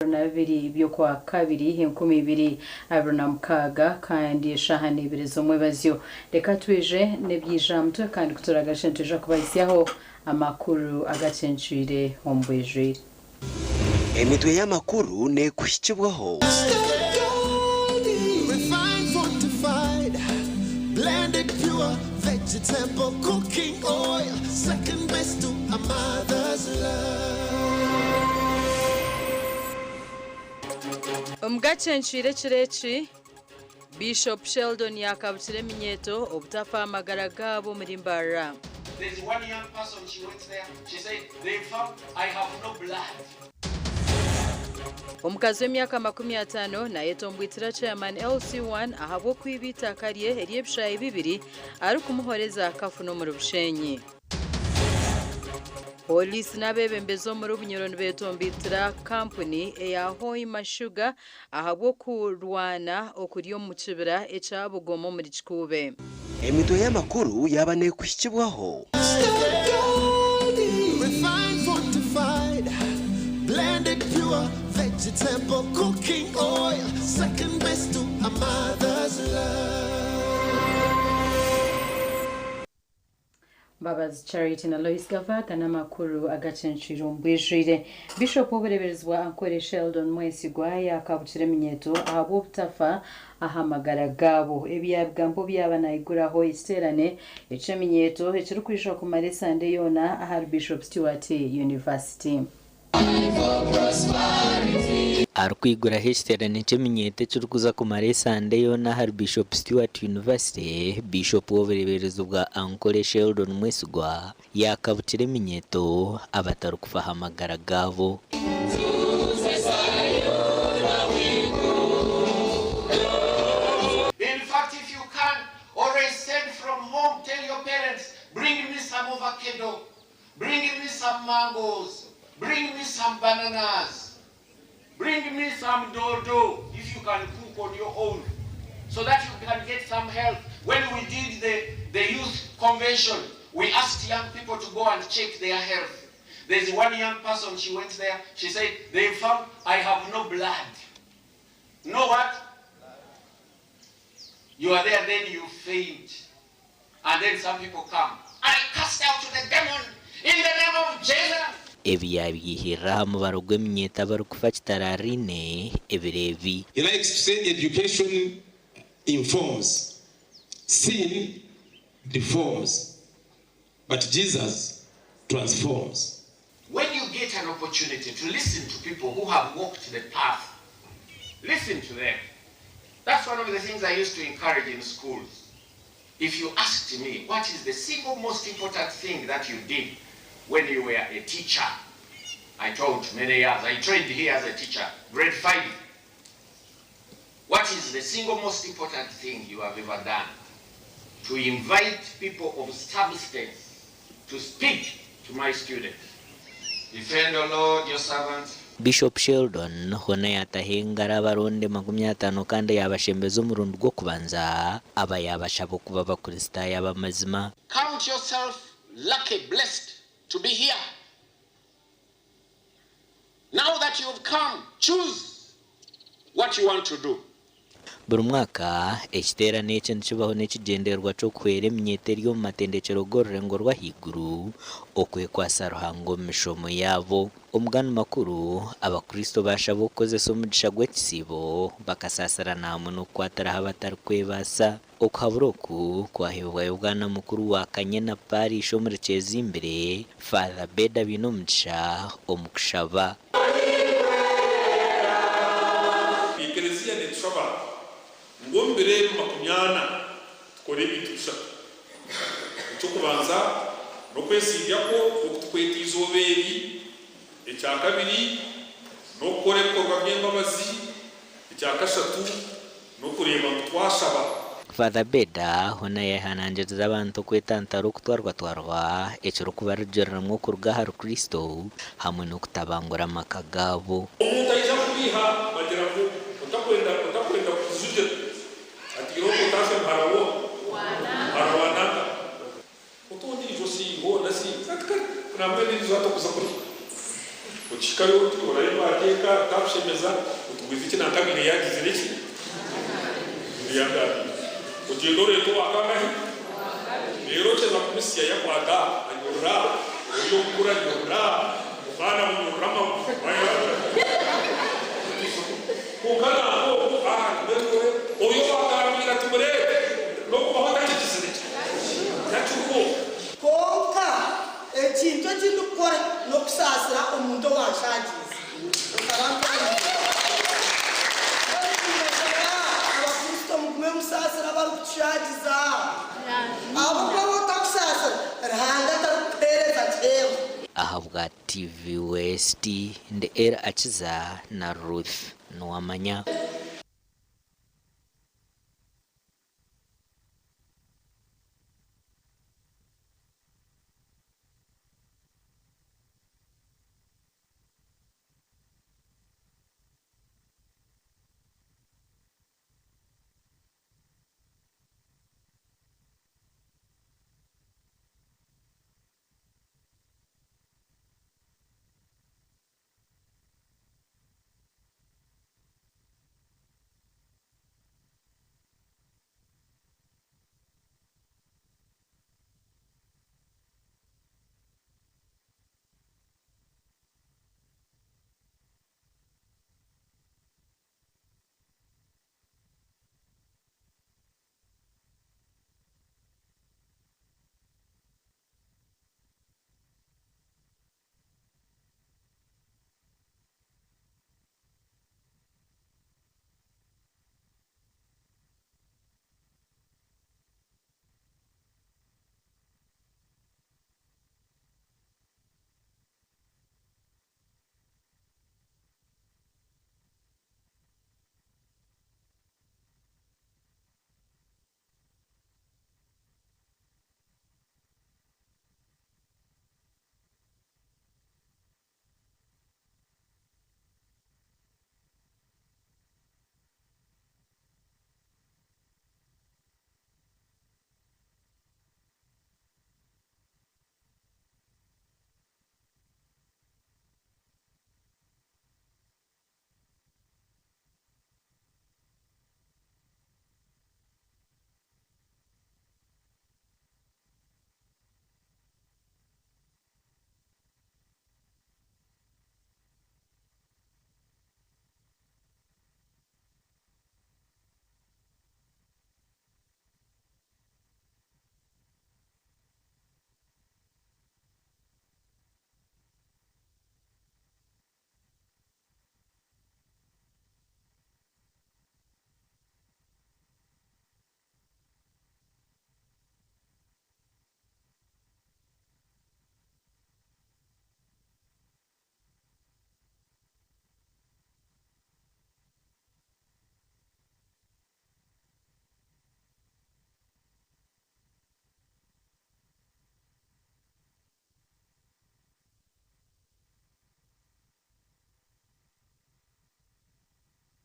22 by'Okwakabiri 2026 kandi eshaaha n'ibiri z'omwebazyo. Reka twije n'ebyija aha mutwe kandi ku turagarukye nitwija kubahisyaho amakuru agacencwire omu bwijwire. Emitwe y'amakuru neekuhikibwaho. Refined, fortified, blended pure vegetable cooking oil, second best to a mother's love. Omu gacencwire ekiro eki, Bishop Sheldon yaakabukira eminyeeto obutafa aha magara gaabo omuri Mbarara. There's one young person, she went there, she said, they found I have no blood. Omukazi w'emyaka 50 nayetombwitira Chairman LC1 ahabw'okwiba eitaka rye ery'ebishaayi bibiri arikumuhoreza akafuna omuri Bushenyi. Pooriisi n'abeebembezi omuri Bunyoro nibetombeitira kampuni eya Hoima Sugar ahabw'okurwana okuri omu kibira ekya Bugoma omuri Kikuube. Emitwe y'amakuru yaaba neekuhikibwaho. Refined, fortified, blended pure vegetable cooking oil, second best to a mother's love. Mbabazi Charity na Lois Gava aga n'amakuru agacencwire omu bwijwire. Bishop w'obureeberezi bwa Ankole Sheldon Mwesigwa yaakabukira eminyeeto ahabw'obutafa aha magara gaabo. Ebi yaabigambo obu yaaba naiguraho ekiteerane eky'eminyeeto ekirikwija kumara esande yoona ahari Bishop Stuart University. Arikwiguraho ekiteerane ky'eminyeeto ekirikuza kumara esande yoona ahari Bishop Stuart University, Biishopu w'obureeberezi bwa Ankole Sheldon Mwesigwa yaakabukira eminyeeto abatarikufa aha magara gaabo. In fact, if you can, always send from home, tell your parents, bring me some avocado, bring me some mangoes, bring me some bananas, bring me some dodo, if you can cook on your own, so that you can get some help. When we did the, the youth convention, we asked young people to go and check their health. There's one young person, she went there, she said, they found I have no blood. No what? You are there, then you faint. And then some people come. I cast out the demon in the name of Jesus. Ebi yaabyihirira aha mubaro gw'eminyeeto abarikufa kitaraariine ebiro ebi. He likes to say education informs, sin deforms, but Jesus transforms. When you get an opportunity to listen to people who have walked the path, listen to them. That's one of the things I used to encourage in schools. If you asked me, what is the single most important thing that you did when you were a teacher? I taught many years. I trained here as a teacher, grade 5. What is the single most important thing you have ever done? To invite people of substance to speak to my students. Defend, O Lord, your servant. Bishop Sheldon hoona yaataho engaro abaronde 50 kandi yaabashembeza omurundi gw'okubanza aba yaabashaba okuba Abakristaayo ab'amazima. Count yourself lucky, blessed to be here. Now that you've come, choose what you want to do. Buri mwaka, ekiteerane eki nikibaho n'ekigyendererwa ky'okuhwera eminyeeto eri omu matendekyero g'orurengo rw'ahaiguru okwekwatsa Ruhanga omu mishomo yaabo. Omugani makuru, Abakristo baashabwa okukozesa omugisha gw'ekisiibo bakasaasirana hamwe n'okukwatiraho abatarikwebaasa. Okuhabura oku kwaheebwayo Bwana Mukuru wa Kanyena Parish omuri Kyezimbire, Father Beda Bainomugisha omu kushaba. Ekereziya netushaba ngu omu biro ebi makumyana tukore ebintu bishatu. Eky'okubanza n'okwesiibyakwo oku tukweta eizooba eri, ekyakabiri n'okukora ebikorwa by'embabazi, ekyakashatu n'okureeba ngu twashaba. Father Beda hoona yayehanangiriza abantu okwetantara okutwarwatwarwa ekirikubarugiriramu okuruga ahari Kristo hamwe n'okutabangura amaka gaabo. Omuntu aija kubiiha bagira ngu otakwenda otakwenda kujugira ati irooko otaase muhara wo muhara wa nanka ota ondiijo si hoona si ati kare nambwenu eriizooba tokuza kurya. Otishikare oti orareba ateeka takushemeza otugwize eki nanka abaire yagizire ki yagambire. Ogyenda oreeta owakangahi reero okyeza kumusya yakwata anyorora ori omukuru anyorora omwana amunyorora amaguru. Kwonka nanka ogu oyo owagambire ati mureete n'okubaho takigizire ki takiriho. Kwonka ekintu eki ndikukora n'okusaasira omuntu owanshagiize. Nimbashaba Abakristo mugume musaasire abarikutushagiza. Ahabw'okuba waaba otakusaasira, Ruhanga tarikukuheereza kihembo. Ahabwa TV West, ndi Ella Akiza na Ruth Nuwamanya.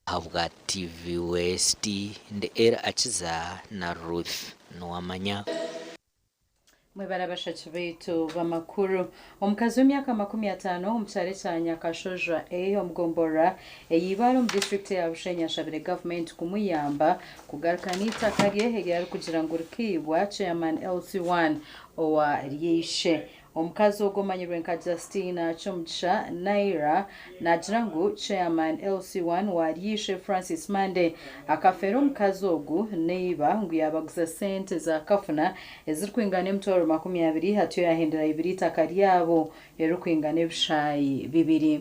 Ahabwa TV West, ndi Ella Akiza na Ruth Nuwamanya. Mwebare abashaki baitu b'amakuru. Omukazi w'emyaka 50 omu kyaro ekya Nyakashojwa A omu gomborora ey'Ibare omu disiturikiti ya Bushenyi ashabire gavumenti kumuyamba kugarukana eitaka rye eri arikugira ngu rikaibwa Chairman LC1 owa Ryishe. Omukazi ogwo omanyirwe nka Justina Kyomugisha Naira naagira ngu Chairman LC1 wa Ryishe Francis Mande akafeera omukazi ogu neiba ngu yabaguza sente za kafuna ezirikwingana emitwaro 20 hatyo yahindura ibiri eitaka ryabo eririkwingana ebishaayi 2.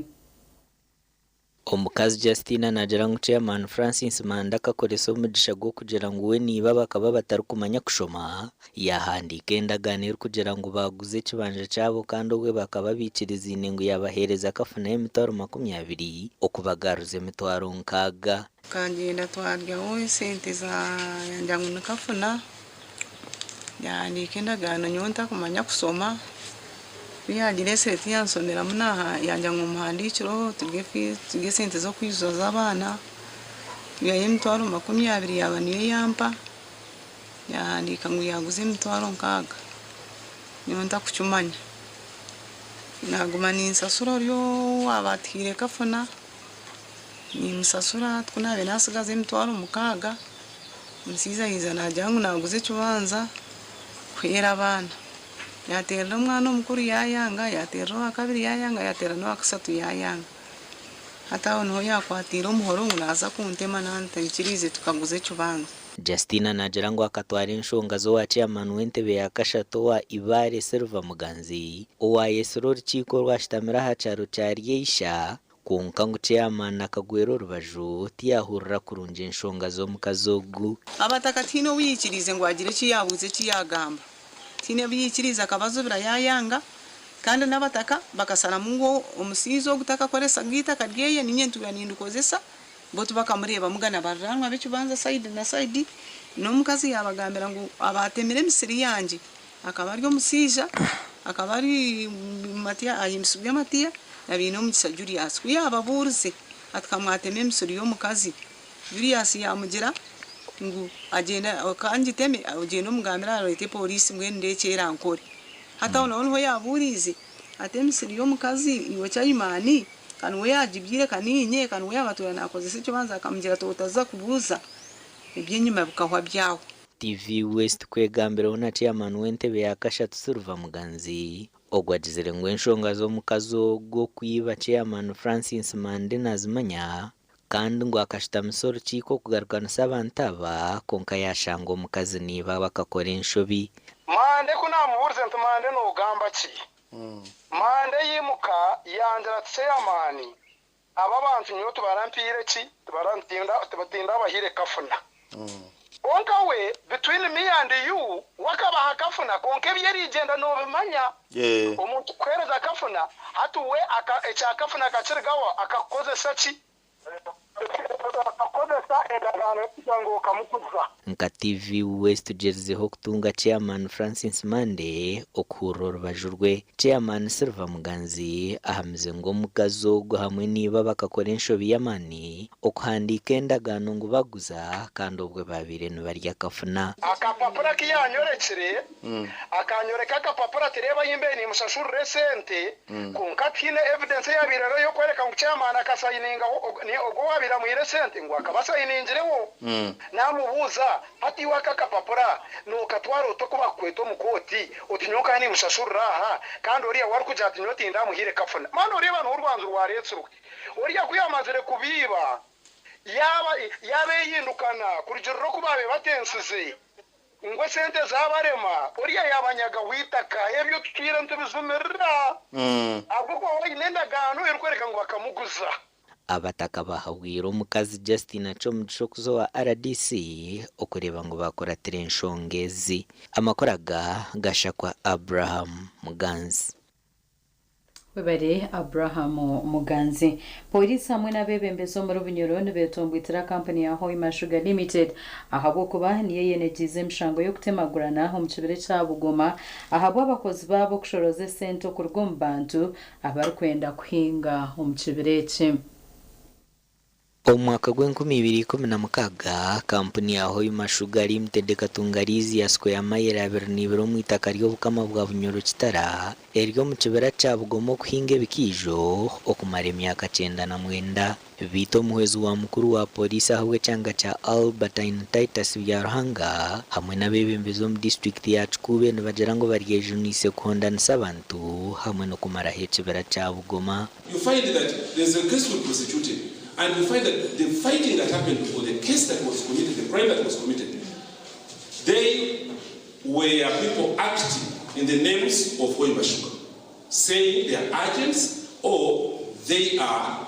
Omukazi Justina naagira ngu Chairman Francis Mande akakoresa omugisha gw'okugira ngu we neiba bakaba batarikumanya kushoma, yahandiika endagaano erikugira ngu baguze ekibanja kyabo kandi obwe bakaba baikiriziine ngu yabaheereza kafuna y'emitwaro 20 okubagaruza emitwaro 6. Tukagenda twaryaho esente za yangira ngu nikafuna, yahandiika endagaano nyowe ntakumanya kusoma. Yagira esente yansomeramu yangira ngu muhandiikireho turye esente z'okwijuza z'abaana, yaha emitwaro 20 yaaba niyo yampa, yahandiika ngu yaguza emitwaro 6 nyowe ntakukimanya. Naaguma ninsasura ori owaaba atuhaire kafuna, nimusasura hati ku naabaire naatsigaza emitwaro mukaaga, omushaija yaija naagira ngu naaguza ekibanza kuheera abaana. Yaateerera omwana omukuru yaayanga, yaateerera owaakabiri yaayanga, yaateerera n'owaakashatu yaayanga. Hati aho niho yaakwatiire omuhoro ngu naaza kuntema naaba ntaikiriize tukaguza ekibanza. Justina naagira ngu akatwara enshonga z'owa chairman w'entebe ya kashatu owa Ibare Silver Muganzi owayetsire orukiiko orwashutamire aha kyaro kya Ryeisha kwonka ngu chairman akagwera orubaju tiyahurira kurungi enshonga z'omukazi ogu. Abataka tihaine ou yaikiriize ngu agire eki yaabuuza eki yaagamba. Tihaine bu yaikiriize akabazubira yaayanga. Kandi n'abataka bakasharamu ngu omushaija ogu takakoresaga eitaka ryeye niinye ntuura nindikozesa, bo tibakamureebamuga na bariraanwa b'ekibanja sayidi na sayidi. N'omukazi yaabagambira ngu abaatemire emisiri yangye akaba ari omushaija, akaba ari Matiya, Ahimbisibwe Matiya na Bainomugisha Julius. Ku yaababuurize ati ka mwatema emisiri y'omukazi, Julius yaamugira ngu agyende ka ngiteme ogyende omugambire areete pooriisi mbwenu ndeekye erankore. Hati aho naho niho yaabuuriize ati, Emisiri y'omukazi iwe Chaimani, ka niwe yaagibyaire, ka niinye, ka niwe yaabatuura naakozesa ekibanza? Akamugira ati, Otaza kubuuza, eby'enyima bikahwa byaho. TV West kwegambireho na Chairman w'entebe ya kashatu Silver Muganzi, ogu agizire ngu enshonga z'omukazi ogu okwiba Chairman Francis Mande nazimanya kandi ngu akashutamisa orukiiko kugarukanisa abantu aba kwonka yashanga omukazi n'iba bakakora enshobi. Mande ku naamubuurize nti, Mande noogamba ki? Mande yaimuka yangira ati, Chairman, aba bantu nyowe tibarampiire ki? Tindabahaire kafuna. Kwonka we, between me and you, we akabaha kafuna kwonka eby'erigyenda noobimanya. Omuntu kukuheereza kafuna, hati we ekya kafuna akakirigaho akakukozesa ki? Akakozesa endagaano y'okugira ngu okamuguza. Nka TV West tugyerizeho kutunga Chairman Francis Mande okuhurira orubaju rwe. Chairman Silver Muganzi ahamize ngu omukazi ogu hamwe n'iba bakakora enshobi y'amaani okuhandiika endagaano ngu baguza kandi obwe baabaire nibarya akafuna. Akapapura aku yaanyorekire, akanyoreka akapapura ati reeba ahi mbaire nimushashurira esente, kwonka tihaine evidence eyaabaire eriho ey'okworeka ngu chairman akasayiningaho, ogwo owaabaire amuhaire esente ngu akaba asayiningireho. Naamubuuza, hati iwe aka akapapura nookatwara ota oku bakukweta omu kooti oti nyowe nkaba nimushashurira aha kandi oriya we arikugira ati nyowe tindamuhaire kafuna. Mani oreeba niho orwanju rwareetsirwe. Oriya ku yaamazire kubiiba, yaaba yaaba eyindukana kurugiirira oku baabaire batensize ngu esente zaabarema, oriya yaabanyagaho eitaka. Ebyo tutwire nitubijumirira ahabw'okuba we aine endagaano erikworeka ngu bakamuguza. Abataka bahabwire omukazi Justina Kyomugisha okuza owa rdc okureeba ngu bakuratira enshonga ezi. Amakuru aga gashakwa Abraham Muganzi. Webare Abraham Muganzi. Pooriisi hamwe n'abeebembezi omuri Bunyoro nibeetomboitira kampuni ya Hoima Sugar Limited ahabw'okuba niyo eyenegiize emishango y'okutemagurana omu kibira ekya Bugoma ahabw'abakozi baabo kushorooza esente okuruga omu bantu abarikwenda kuhinga omu kibira eki. Omu mwaka gw'enkumi ibiri ikumi na mukaaga, kampuni ya Hoima Sugar Limited ekatunga liizi ya square mayiro abiri na ibiri omu itaka ry'Obukama bwa Bunyoro Kitara eri omu kibira kya Bugoma okuhinga ebikiijo okumara emyaka kyenda na mwenda. Beitu omuhwezi wa mukuru wa pooriisi ahabw'ekyanga kya Albertine Titus Byaruhanga hamwe n'abeebembezi omu disiturikiti ya Kikuube nibagira ngu baryejuniise kuhondanisa abantu hamwe n'okumaraho ekibira kya Bugoma. You find that there's a case we prosecuted and you find that the fighting that happened or the case that was committed, the crime that was committed, they were people acting in the names of Hoima Sugar, saying they are agents or they are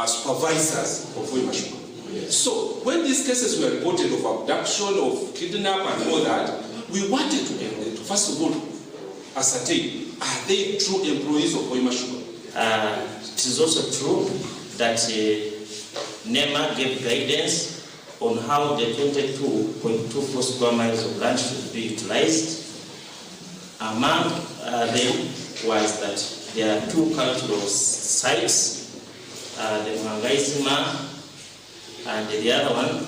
supervisors of Hoima Sugar. So when these cases were reported of abduction, of kidnap and all that, we wanted to first of all ascertain, are they true employees of Hoima Sugar? It is also true that NEMA gave guidance on how the 22.24 square miles of land should be utilized. Among them was that there are two cultural sites, the Mwangaizima and the other one,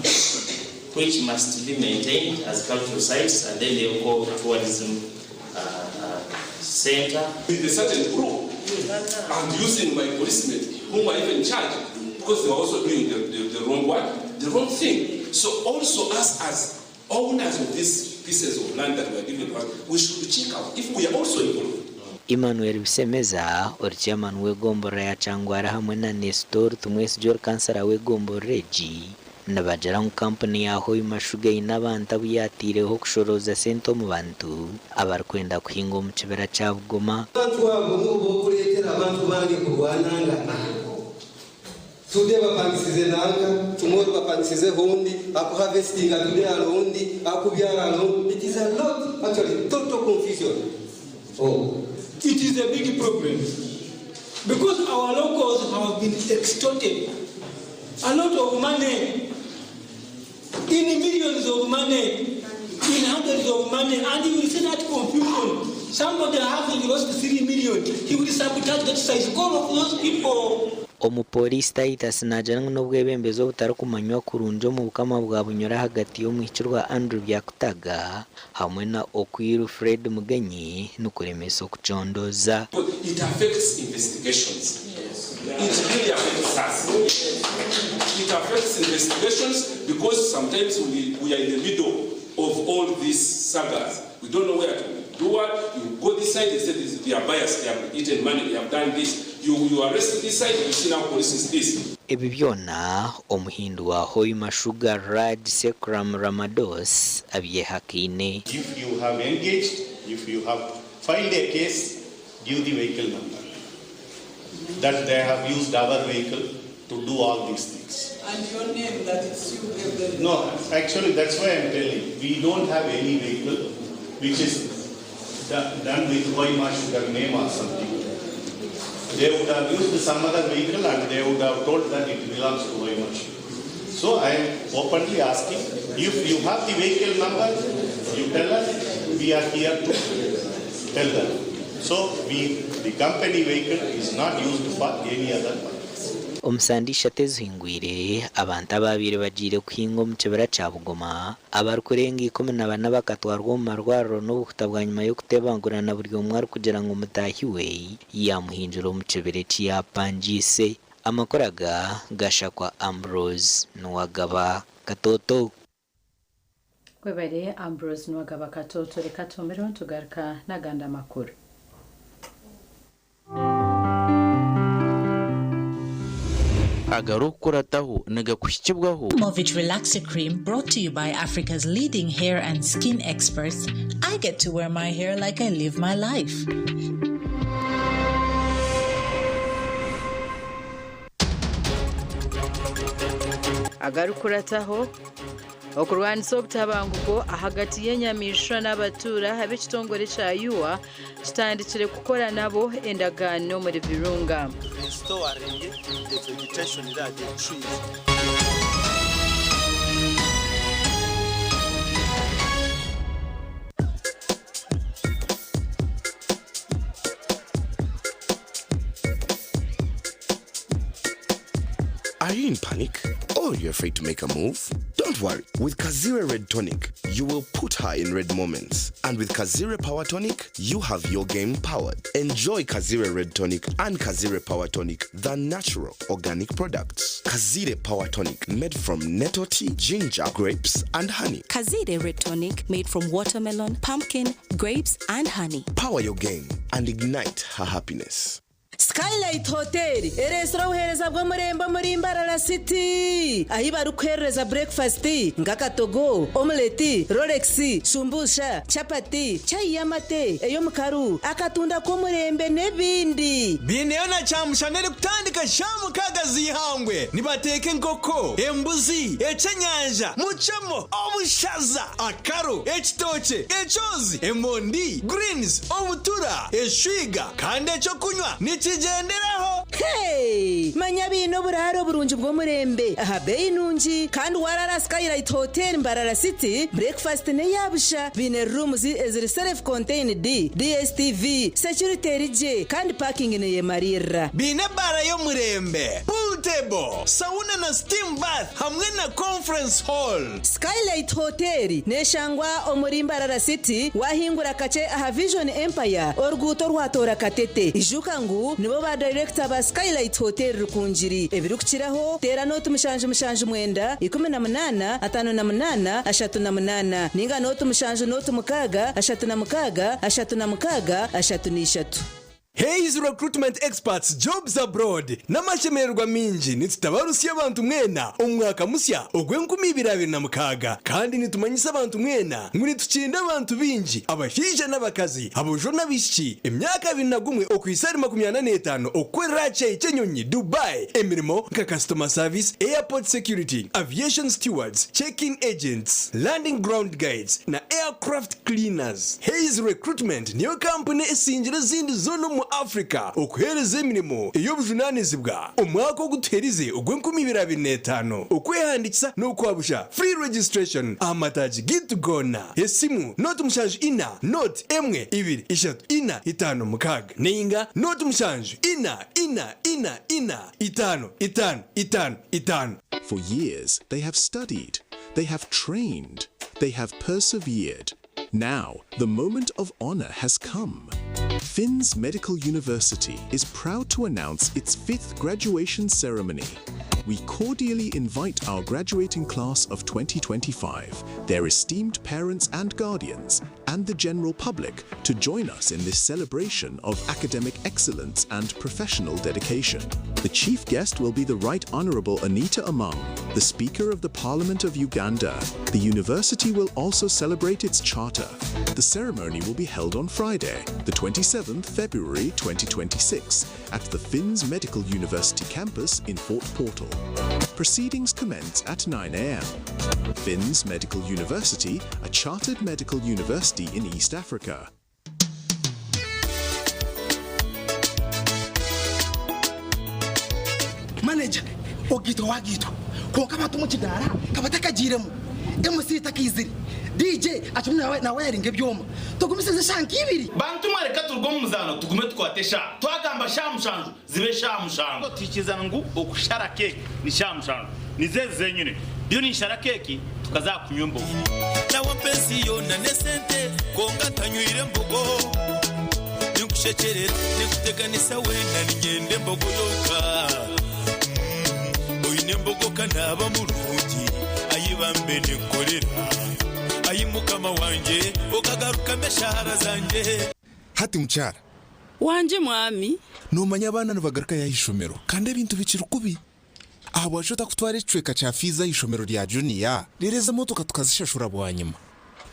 which must be maintained as cultural sites, and then the eco-tourism Center. With a certain group and using my policemen, whom I even charged, because they were also doing the wrong what? The wrong thing. So also us as owners of these pieces of land that were given to us, we should check out if we are also involved. Emmanuel Bisemeza ori chairman w'egomborora ya Kyangwara hamwe na Nestor Tumwesigye ori kansara w'egomborora egi nibagira ngu kampuni ya Hoima Sugar eine abantu abu yaataireho kushorooza sente omu bantu abarikwenda kuhinga omu kibira kya Bugoma. Abantu abo nibo bokureetera abantu bange kurwanangana. Today bapangisize nanka, tomorrow bapangisize hundi, akuharvestinga today alundi, akubyara alundi. It is a lot, actually, total confusion. Oh. It is a big problem because our locals have been extorted a lot of money, in millions of money, in hundreds of money, and you will see that confusion. Somebody having lost 3 million, he will sabotage that size. All of those people. Omupoliisi Titus naagira ngu n'obwebembezi obutarikumanywa kurungi omu bukama bwa Bunyoro ahagati y'omwishiki Andrew Byakutaga hamwe na Okwiru Fred Mugenyi nikuremesa okucondooza. It affects investigations. It really affects us. It affects investigations because sometimes we are in the middle of all these sagas. We don't know where to do what. You go this side, they say this, they are biased, they have eaten money, they have done this. You arrest this side, you see now police is this. Ebi byona omuhindu wa Hoima Sugar Raj Sekram Ramados abyehakaine. If you have engaged, if you have filed a case, give the vehicle number. That they have used our vehicle to do all these things. And your name, that it's you gave them. No, actually that's why I'm telling. We don't have any vehicle which is done with Hoima Sugar name or something. They would have used some other vehicle and they would have told that it belongs to Hoima Sugar. So I am openly asking, if you have the vehicle number, you tell us, we are here to tell them. So the company vehicle is not used for any other purpose. Omusandisha tezihingwire abantu ababaire bagiire kuhinga omu kibira kya Bugoma abarikurenga 14 bakatwarwa omu marwariro n'obuhuta bwanyima y'okutebangurana buri omwe arikugira ngu mutaahi we yamuhingira omu kibira eki yapangiise. Amakuru aga gashakwa Ambrose Nuwagaba Katoto. Kwebare Ambrose Nuwagaba Katoto, reka tumireho tugaruka n'agandi amakuru. Agarukurataho nigakuhikibwaho. Movit Relaxer Cream, brought to you by Africa's leading hair and skin experts. I get to wear my hair like I live my life. Agarukurataho okurwanisa obutabanguko ahagati y'enyamaishwa n'abatuura ab'ekitongore kya UWA kitandikire kukora nabo endagaano muri Virunga. Restoring the vegetation that the trees. Are you in panic? Or you're afraid to make a move? Don't worry. With Kazire Red Tonic, you will put her in red moments. And with Kazire Power Tonic, you have your game powered. Enjoy Kazire Red Tonic and Kazire Power Tonic, the natural organic products. Kazire Power Tonic, made from nettle tea, ginger, grapes, and honey. Kazire Red Tonic, made from watermelon, pumpkin, grapes, and honey. Power your game and ignite her happiness. Skylight Hotel eresera obuheereza bw'omurembe omuri Mbarara City ahi barikuherereza breakfast nk'akatogo, omelette, rolex, shumbusha, chapati, chai y'amate, ey'omukaru, akatunda k'omurembe n'ebindi. Bineyo na kyamushana erikutandika sha 6 z'ihangwe nibateeka enkoko, embuzi, ekyenyanja, mucemo, obushaza, akaro, ekitookye, ekyozi, emondi, greens, obutura, eshwiga kandi ekyokunywa nikigenderaho. Hey! Manya baine oburaaro burungi bw'omurembe aha beeyi nungi kandi waraara aha Skylight Hotel Mbarara City, breakfast n'eya busha. Baine rooms eziri self contained, DSTV, security eri gye kandi parking neyemariirira. Baine ebaara y'omurembe, pool table, sauna na steam bath hamwe na conference hall. Skylight Hotel neshangwa omuri Mbarara City wahingura kakye aha Vision Empire oruguuto orwatoora Katete. Ijuka ngu nibo ba dayirekita ba Skylight Hotel Rukungiri. Ebirikukiraho teera nooti 779 18 58 38 ninga nooti 7 nooti 6 36 36 33. Hays Recruitment Experts Jobs Abroad N'amashemererwa maingi nitutabarusya abantu mwena omu mwaka musya ogw'enkumi ibiri abiri na mukaaga kandi nitumanyisa abantu mwena ngu nitukinda abantu baingi abashaija n'abakazi, aboojo n'abaishiki, emyaka 21 okuhitsya ahari 45 okukorera aha kishaayi ky'enyonyi Dubai emirimo nka Customer Service, Airport Security, Aviation Stewards, Check-in Agents, Landing Ground Guides na Aircraft Cleaners. Hays Recruitment niyo kampuni esingire ezindi zoona omu Africa okuheereza emirimo ey'obujunanizibwa. Omwaka ogu tuherize ogw'enkumi ibiri abiri n'etaano, okwehandikisa n'okwabusha, free registration, aha mataagi gaitu goona. Esimu, 0 7 4 1 2 3 4 5 6 nainga 0 7 4 4 4 4 5 5 5 5. For years, they have studied, they have trained, they have persevered. Now, the moment of honor has come. Finn's Medical University is proud to announce its fifth graduation ceremony. We cordially invite our graduating class of 2025, their esteemed parents and guardians, and the general public to join us in this celebration of academic excellence and professional dedication. The chief guest will be the Right Honorable Anita Among, the Speaker of the Parliament of Uganda. The university will also celebrate its charter. The ceremony will be held on Friday, the 27th February 2026, at the Finns Medical University campus in Fort Portal. Proceedings commence at 9 a.m. Finns Medical University, a chartered medical university in East Africa. Manager, ogiitwa wagiitwa kwonka abantu omu kidaara kabatakagiiremu, MC takaizire, DJ akirimu nawayaringa ebyoma, tugumisirize eshaaha nk'ibiri. Bantu mwe reka turuge omu muzaano tugume tukwate eshaaha. Twagamba shaaha mushanju zibe shaaha mushanju. Tuhikirizana ngu okushara keeki ni shaaha mushanju. Nizo ezi zenyine. Ndiyo ninshara keeki tukaza aha kunywa embogo. Nawe mpa ensi yoona n'esente kwonka ntanywire embogo. Ninkushekyerera, ninkuteganisa weena niinyenda embogo yonka. Oine embogo ka naaba murungi, ayi bambe ninkukorera. Ayi Mukama wangye, okagarukamu eshaara zangye. Hati mukyara. Wangye mwami. Noomanya abaana nibagarukayo aha ishomero kandi ebintu bikiri kubi. Ahabwaki otakutwara ekicweka kya fiizi aha ishomero rya juniya reero ezi emotoka tukazishashura bwanyima?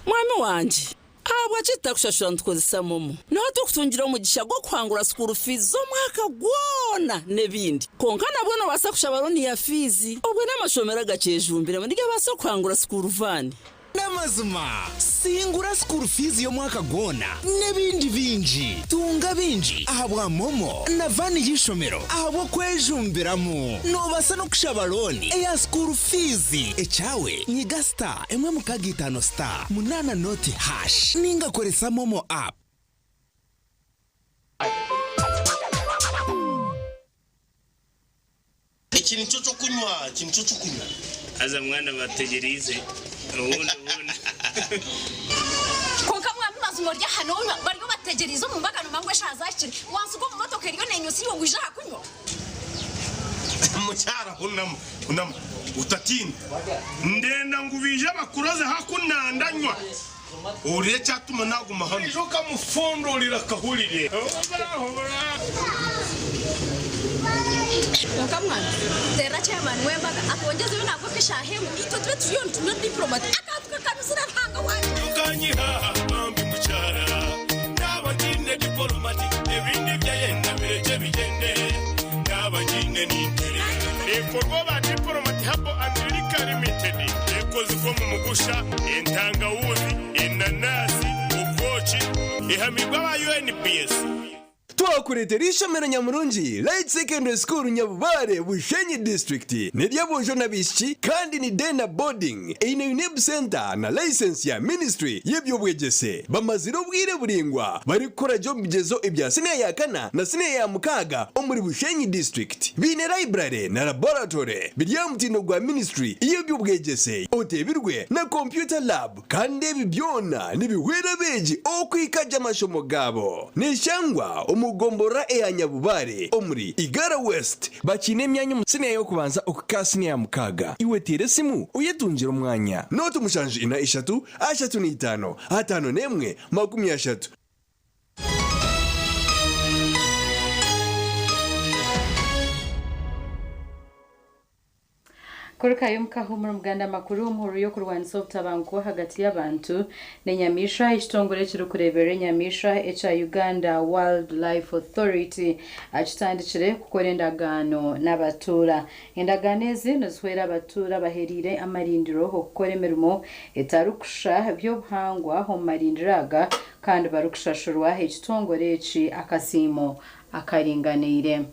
Mwami wangye, ahabwaki tutakushashura nitukozesa momo? Niho turikutungira omugisha gw'okuhangura sukuuru fiizi z'omwaka gwona n'ebindi. Kwonka nabwo noobaasa kushaba looni ya fiizi. Obwo n'amashomero agakyejumbiremu nigabaasa kuhangura sukuuru vaani. N'amazima, singura school fees y'omwaka gwona n'ebindi bingi. Tunga bingi ahabwa MoMo na van y'eishomero ahabw'okwejumbiramu. Noobaasa n'okushaba looni eya school fees. Ekyawe nyiga star emwe mukaga itaano star munaana nooti hash ninga koresa MoMo app. Eki nikyo ky'okunywa, eki nikyo ky'okunywa. Haza mwana bategyereize obundi obundi. Kwonka mwami mazima ori aha nonywa bariyo bategyereize omu mbaga nomanya ngu eshaaha zahikire wansiga omu motoka eriyo nenyusa iwe ngu ija aha kunywa. Mukyara hunama, hunama, otatiina. Ndenda ngu baije bakuroze haku nandanywa. Ohurire ekyatuma naaguma hanu. Oija okamufundurira akahurire. Kwonka mwana, teerera chairman w'embaga akwongyezeyo nangwa nk'eshaaha emwe itwe tube turiyo nitunywa diplomat akantu kakanuzire Ruhanga wangye. Okanyiha bambi mukyara, naaba ngiine dipolomati, ebindi byayenda birekye bigyende, naaba ngiine ninterera. Neekorwa ba Diplomat Herbal and Liquor Limited. Ekozirwe omu mugusha, entangawuzi, enanasi, obwoki. Ehamiibwe aba UNBS. Twakureetera eishomero nyamurungi Light Secondary School Nyabubare, Bushenyi District. N'ery'aboojo n'abaishiki kandi ni day na boarding. Eine UNEB Centre na license ya Ministry y'eby'obwegyese. Bamazire obwire buraingwa barikukora gye omu bigyezo ebya siniya ya kana na siniya ya mukaaga omuri Bushenyi District. Baine library na laboratory biri aha mutindo gwa Ministry y'eby'obwegyese oteebirwe na computer lab. Kandi ebi byona nibihwera abeegi okuhika gye amashomo gaabo. Neshangwa omu gomborora eya Nyabubare omuri Igara West. Bakiine emyanya omu siniya y'okubanza okuhika aha siniya ya mukaaga. Iwe teera esimu oyetungire omwanya. Nooti 7 4 35 51 30. Kurukayo omukahuumura omuganda amakuru omuhururu y'okurwanisa obutabanguko ahagati y'abantu n'enyamaishwa ekitongore ekirikureeberera enyamaishwa ekya Uganda Wildlife Authority kitandikire kukora endagaano n'abatuura. Endagaano ezi nizihwera abatuura abahereire amarindiro okukora emirimo etarikusha by'obuhangwa omu marindiro aga kandi barikushashurwa ekitongore eki akasiimo akaringaniire.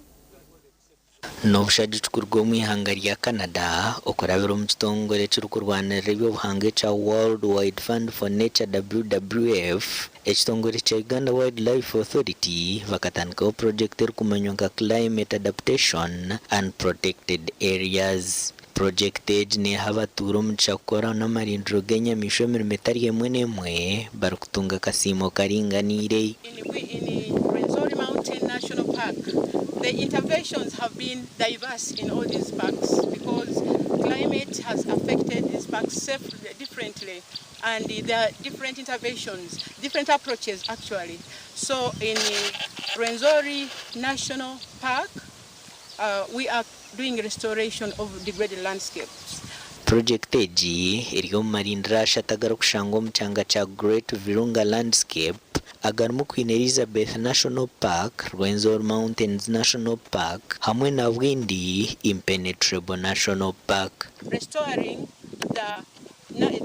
N'obushagiki kuruga omu ihanga rya Canada okurabira omu kitongore ekirikurwanirira eby'obuhangwa ekya World Wide Fund for Nature, WWF, ekitongore kya Uganda Wildlife Authority bakatandikaho purojekiti erikumanywa nka Climate Adaptation and Protected Areas. Purojekiti egi neeha abatuura omugisha kukora n'amarindiro g'enyamaishwa emirimo etari emwe n'emwe barikutunga akasiimo karinganiire. In Rwenzori Mountain National Park, the interventions have been diverse in all these parks because climate has affected these parks differently and there are different interventions, different approaches actually. So in Rwenzori National Park, we are doing restoration of degraded landscapes. Purojekiti egi eri omu marindiro ashatu agarikushangwa omu kyanga kya Great Virunga Landscape agarimu Queen Elizabeth National Park, Rwenzori Mountains National Park hamwe na Bwindi Impenetrable National Park. Restoring the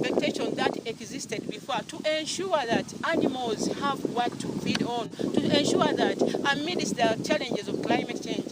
vegetation that existed before to ensure that animals have what to feed on, to ensure that amidst the challenges of climate change,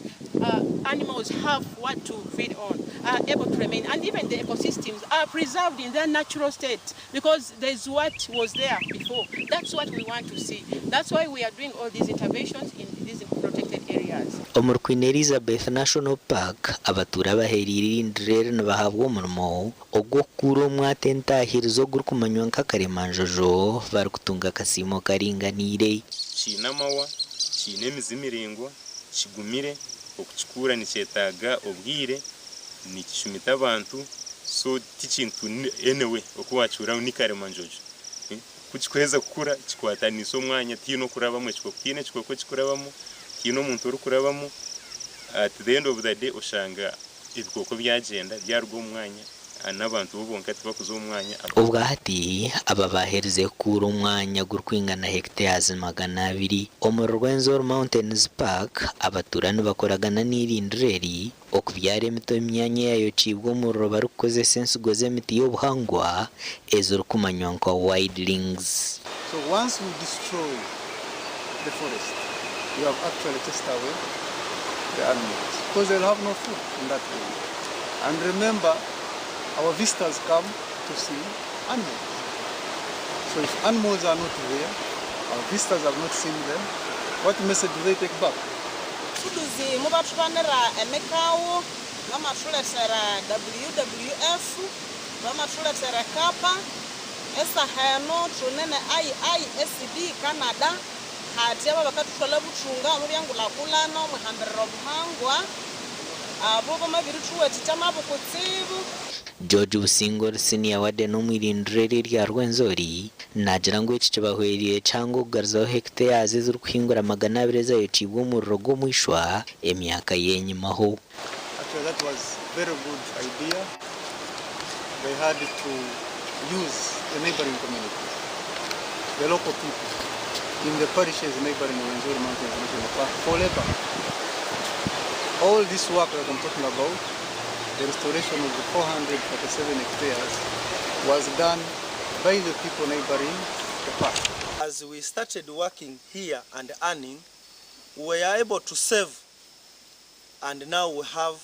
animals have what to feed on, are able to remain, and even the ecosystems are preserved in their natural state because there's what was there before. That's what we want to see. That's why we are doing all these interventions in these protected areas. Omuri Queen Elizabeth National Park, abatuura abahereire erindiro eri nibahabwa omurimo ogw'okukuura omwata entaahirizo ogurikumanywa nka karemanjojo barikutunga akasiimo karinganiire. Kiine amahwa, kiine emizi miraingwa, kigumire, okukikuura nikyetaaga obwire, nikishumita abantu, so tikintu anyway oku wakihuurira ngu ni karemanjojo. Ku kikuheza kukura kikwatanisa omwanya tihaine okurabamu ekikooko tihaine ekikooko ekikurabamu, tihaine omuntu orikurabamu, at the end of the day oshanga ebikooko byagyenda byaruga omu mwanya n'abantu bo bonka tibakuza omu mwanya. Obwahati aba baaherize kukuura omwanya gurikwingana hectares 200 omuri Rwenzori Mountains Park. Abatuura nibakoragana n'eirindiro eri okubyara emiti omu myanya eyayokiibwe omuriro barikukozesa ensigo z'emiti y'obuhangwa ezirikumanywa nka wildlings. So once we destroy the forest, you have actually chased away the animals because they'll have no food in that area. And remember, our visitors come to see animals. So if animals are not there, our visitors have not seen them, what message do they take back? Fuduzi mubathubanira emikawo bamathulethera WWF bamathulethera kapa esaha eno thune ne IISD Canada hathi aba bakathuthwalha buthunga omu byangulhakulhana omwihambirira obuhangwa abo bamabirithuwathikya nabo kutsibu. George Busingo ori senior warden omu irindiro eri erya Rwenzori naagira ngu eki kibahwereire kyanga okugarizaho hectares ezirikuhingura 200 ezayokiibwe omuriro gw'omwishwa emyaka y'enyimaho. Actually, that was very good idea. They had to use the neighboring communities, the local people in the parishes neighboring Rwenzori Mountains National Park for labor. All this work that I'm talking about, the restoration of the 447 hectares, was done by the people neighboring the park. As we started working here and earning, We were able to save and now we have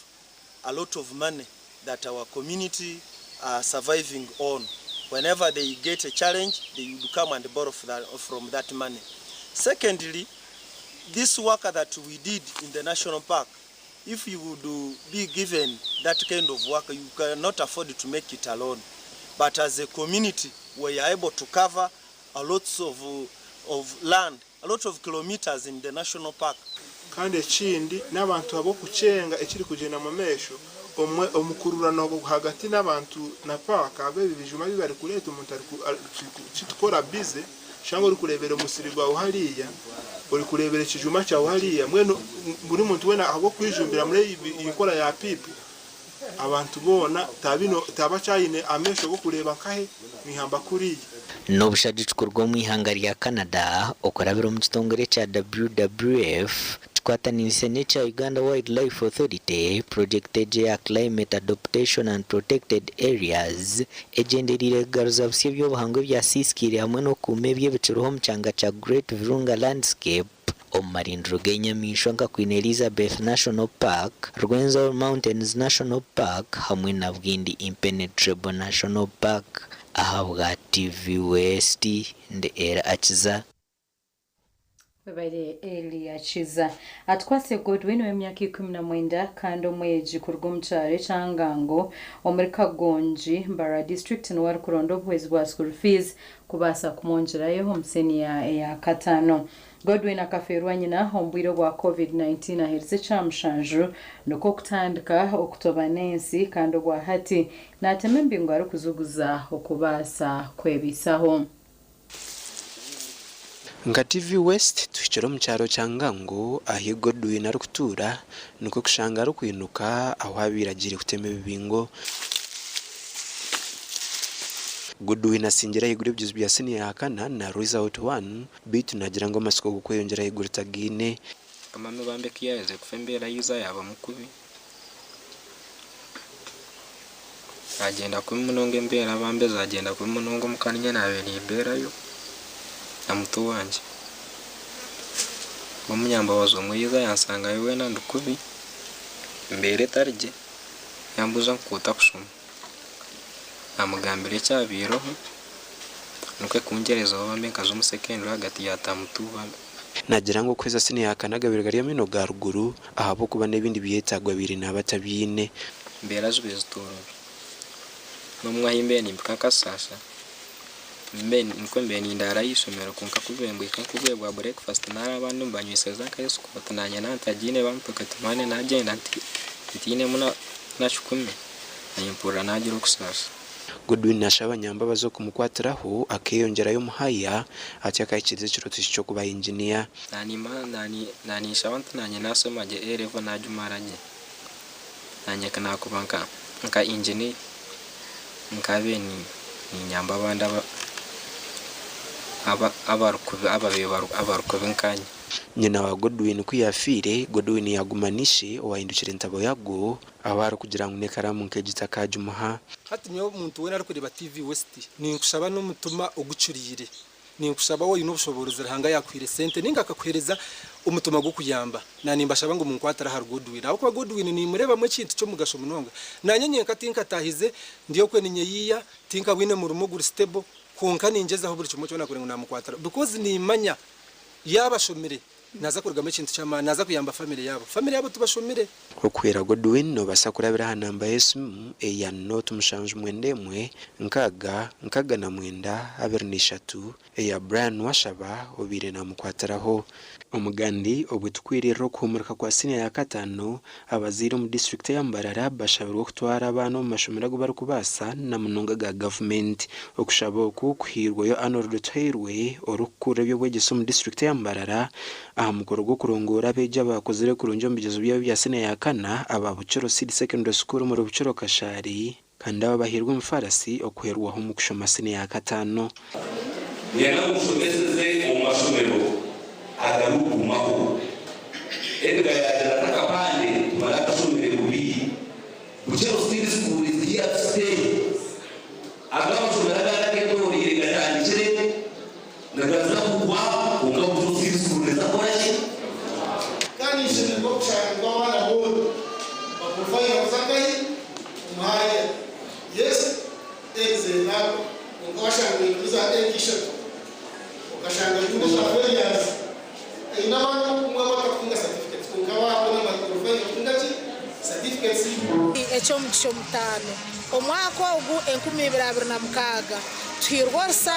a lot of money that our community are surviving on. Whenever they get a challenge, they would come and borrow from that money. Secondly, this work that we did in the national park, if you would be given that kind of work, you cannot afford to make it alone. But as a community, we are able to cover a lot of land, a lot of kilometers in the national park. Kandi ekindi n'abantu ab'okukyenga ekiri kugyenda mu maisho omwe omukururano hagati n'abantu na paaka ahabw'ebi bijuma bi barikureeta omuntu kitukora bize shanga orikureebera omusiri gwawe hariya orikureebera ekijuma kyawe hariya mbwenu buri muntu weena ahabw'okwijumbira muri eyi nkora ya piipu abantu boona tabino tabakyayine amaisho g'okureeba nkahe mwihamba kuriya. N'obushagiki kuruga omu ihanga rya Canada okurabira omu kitongore ekya WWF kikwataniise n'ekya Uganda Wildlife Authority, purojekiti egi eya Climate Adaptation and Protected Areas egyendereire kugaruza busya eby'obuhangwa ebyasiisikaire hamwe n'okukuuma ebyo ebikiriho omu kyanga kya Great Virunga Landscape omu marindiro g'enyamaishwa nka Queen Elizabeth National Park, Rwenzori Mountains National Park hamwe na Bwindi Impenetrable National Park. Ahabwa TV West, ndi Elly Akiza. Webare Elly Akiza. Atukwase Godwin ow'emyaka 19 kandi omwegi kuruga omu kyaro ekya Ngango omuri Kagongi, Mbarara district niwe arikuronda obuhwezi bwa school fees kubaasa kumwongyerayo omu senior eya kataano. Godwin akafeerwa nyina omu bwire obwa Covid-19 aherize ekyamushanju nikwo kutandika okutoba n'ensi kandi obwa hati naatema embingo arikuzuguza okubaasa kwebiisaho. Nka TV West tuhikire omu kyaro kya Ngango ahi Godwin arikutuura nikwo kushanga arikwinuka ahu abaire agiire kutema ebibingo. Godwin asingire ahaiguru ebigyezo bya siniya ya kana na Result One beitu naagira ngu amatsiko g'okweyongyera ahaiguru tagaine. Mami bambi ku yaaherize kufa embeera yiiza yaaba mukubi. Yaagyenda kubi munonga embeera bambi zaagyenda kubi munonga omuka niinye naabaire nimbeerayo na muto wangye. Omunyambabazi omwe yaiza yansangayo weena ndi kubi, embeera etari gye, yambuuza ngu kotakushoma. Naamugambira ekyabaireho, nikwo kungyerezaho bambi nkaza omu secondary ahagati ya term two bambi. Naagira ngu okuheza siniya ya kana gabaire gari amaino ga ruguru ahabw'okuba n'ebindi byetaago abaire naaba atabiine. Embeera zibaire zitoorobi. N'obumwe ahi mbaire nimpika nkasaasa, nikwo mbaire nindaara aha ishomero kwonka ku bibaire nibihika nk'obwire bwa breakfast nari abandi nibanyweseza nka escort naanye naaba ntagiine bampa pocket money naagyenda ntiinemu na kikumi naanye mpurira naagira okusaasa. Godwin nashaba abanyambabazi okumukwatiraho akeyongyerayo omuhaya atyo akahikiriza ekirooto kye ky'okuba yinginiya. Naninshaba nti nanye nasoma gye A level najumara gye nanye nakuba nka engineer nkabe ninyamba abandi abarikubi nkanye. Nyina wa Godwin ku yaafiire, Godwin yaaguma n'ishe owahindukire entabo yagwo ahu arikugira ngu n'ekaraamu nk'egi takagimuha. Hati nyowe omuntu weena arikureeba TV West ninkushaba n'omutima ogucuriire, ninkushaba waaba oine obushoboorozi Ruhanga yaakuhaire sente nainga akakuheereza omutima gw'okuyamba, na nimbashaba ngu munkwatire ahari Godwin ahabw'okuba Godwin nimureebamu ekintu ky'omugasho munonga. Naanye nyenka tinkataahize, ndi okwe ninyeyiiya, tinkabwine murimo oguri stable, kwonka ningyezaho buri kimwe kyona kureba ngu naamukwatiraho because nimmanya yaaba ashomire naaza kurugamu ekintu ky'amaani, naaza kuyamba famire yaabo. Famire yaabo tibashomire. Okuhwera Godwin noobaasa kurabira aha namba y'esimu eya nought mushanju mwenda emwe nkaaga nkaaga na mwenda abiri na ishatu eya Brian Washaba obaire naamukwatiraho. Omugandi obwe tukwiririra okuhumurika kwa siniya ya kataano, abazaire omu disiturikiti eya Mbarara bashabirwe okutwara abaana omu mashomero agu barikubaasa na munonga aga gavumenti. Okushaba oku kuhairweyo Arnold Tuhairwe orikukurira eby'obwegyese omu disiturikiti eya Mbarara aha mukoro gw'okurongoora abeegi abaakozire kurungi omu bigyezo byabo ebya siniya ya kana aba Bukiro Seed Secondary School omuri Bukiro Kashari kandi aba bahairwe emifaarasi okuheerwaho omu kushoma siniya ya kataano. Niinyenda ngu mushomeseze omu mashomero agarikugumaho. Edgar yaagira ati akapande tumare akashomere kubi. Bukiro Seed School is here to stay. Aga mashomero agandi agetoroire gatandikire nigaza kugwa kwonka Bukiro Seed School neeza kukora ki? Omuhaya yes erizenako konka washanga ibintu za enkishatu okashanga ibintu za failures aine abaana kumwe bakatunga certificates konka wabona baqualify kutunga ki certificates. Eky'omugisha omutaano, omwaka ogu 2026, tuhairwe orusa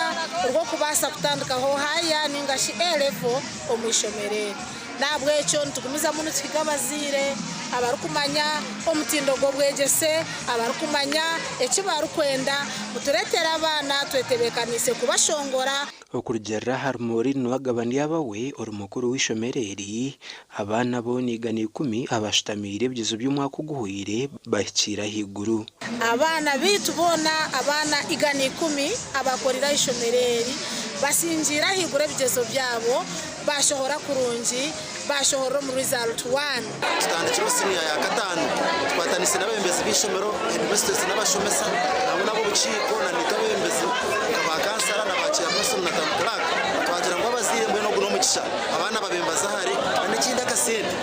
rw'okubaasa kutandikaho haya ninga shi A-level omu ishomero eri. N'ahabw'ekyo nitugumizamu nituhiga abazaire abarikumanya omutindo gw'obwegyese, abarikumanya eki barikwenda, mutureetere abaana twetebeekaniise kubashongora. Okurugiirira ahari Maureen Nuwagaba Ndyabawe ori mukuru w'eishomero eri, abaana boona 110 abashutamiire ebigyezo by'omwaka oguhweire bahikiire ahaiguru. Abaana baitu boona abaana 110 abakorire aha ishomero eri basingiire ahaiguru ebigyezo byabo baashohora kurungi baashohorera omu result one. Tutandikire siniya ya kataano tukwatanise n'abebembezi b'eishomero, headmistress n'abashomesa nangwa n'ab'obukiiko na naitwe abebembezi nka ba kansara na ba chairperson na town clerk twagira ngu abazaire mbwenu ogu n'omugisha abaana babe nibaza hare na n'ekindi akasente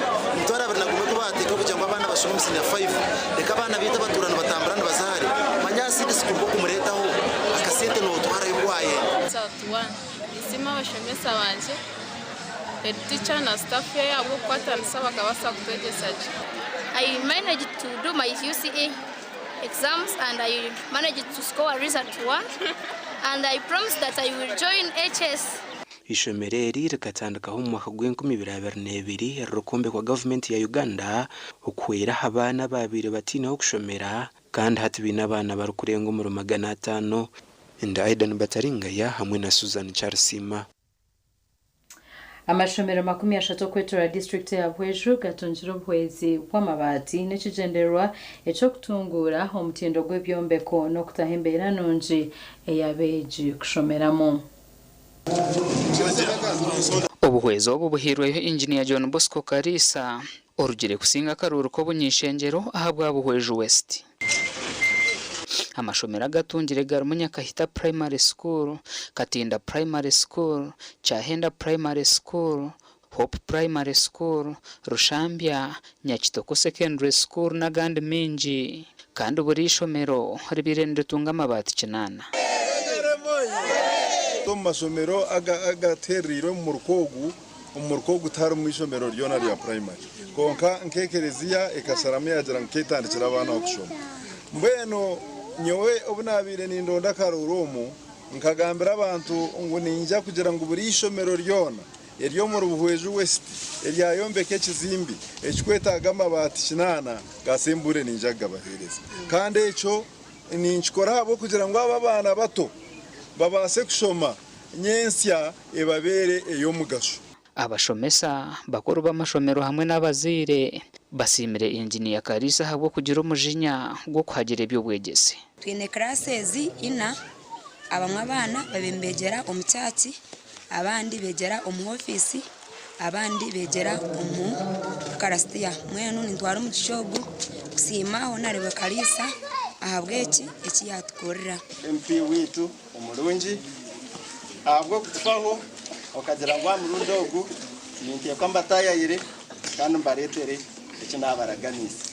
220 ku baateeka kugira ngu abaana bashome omu siniya five reka abaana baitu abatuura nibatambura nibaza hare manya aha seed school bw'okumureetaho akasente nootwarayo obu waayenda. Result one, Ninsiima abashomesa bangye, head teacher na staff ye ahabw'okukwatanisa bakabaasa kutwegyesa gye. I managed to do my UCE exams and I managed to score result one and I promise that I will join HS. Eishomero eri rikatandikaho omu mwaka gw'enkumi ibiri 22 ririkwombekwa gavumenti ya Uganda okuhwera aha baana abaabaire bataine h'okushomera kandi hati baine abaana barikurenga omuri 500. Ndi Aidan Bataringaya hamwe na Susan Kyarisiima. Amashomero 30 okwetooroora disiturikiti ya Buhweju gatungire obuhwezi bw'amabaati n'ekigyendererwa eky'okutunguura omutindo gw'ebyombeko n'okutaho embeera nungi ey'abeegi kushomeramu. Obuhwezi obu buhairweyo Inginiya John Bosco Kariisa orugire kusinga akaruuru k'obuny'ishengyero ahabwa Buhweju West. Amashomero agatungire garimu Nyakahita Primary School, Katinda Primary School, Kyahenda Primary School, Hope Primary School, Rushambya, Nyakitoko Secondary School n'agandi maingi kandi buri ishomero ribaire niritunga amabaati kinaana. Omu mashomero agatereirwe omu muruka ogu, Omu muruka ogu tiharimu ishomero ryona rya purayimari, kwonka nk'ekereziya ekasharamu yaagira ngu keetandikire abaana aho kushoma. Mbwenu nyowe obu naabaire nindonda akaruuru omu, nkagambira abantu ngu niinyija kugira ngu buri ishomero ryona ery'omuri Buhweju West eryayombeka ekizimbe ekikwetaaga amabaati kinaana ga sembure niinyija kugabaheereza. Kandi ekyo ninkikora ahabw'okugira ngu abo abaana bato babaase kushoma nyentsya ebabeere ey'omugasho. Abashomesa, bakuru b'amashomero hamwe n'abazaire basiimire Inginiya Kariisa ahabw'okugira omujinya gw'okuhagira eby'obwegyese. Twine classes ina, abamwe abaana babaire nibegyera omu church, abandi begyera omu office, abandi begyera omu ukaristia. Mbwenu nintwara omugisha ogu kusiima Honarebo Kariisa ahabw'eki eki yatukorera. MP waitu omurungi ahabw'okutufaho okagira ngu aha murundi ogu ninteekwa mbataayayire kandi mbareetere eki naabaraganiise.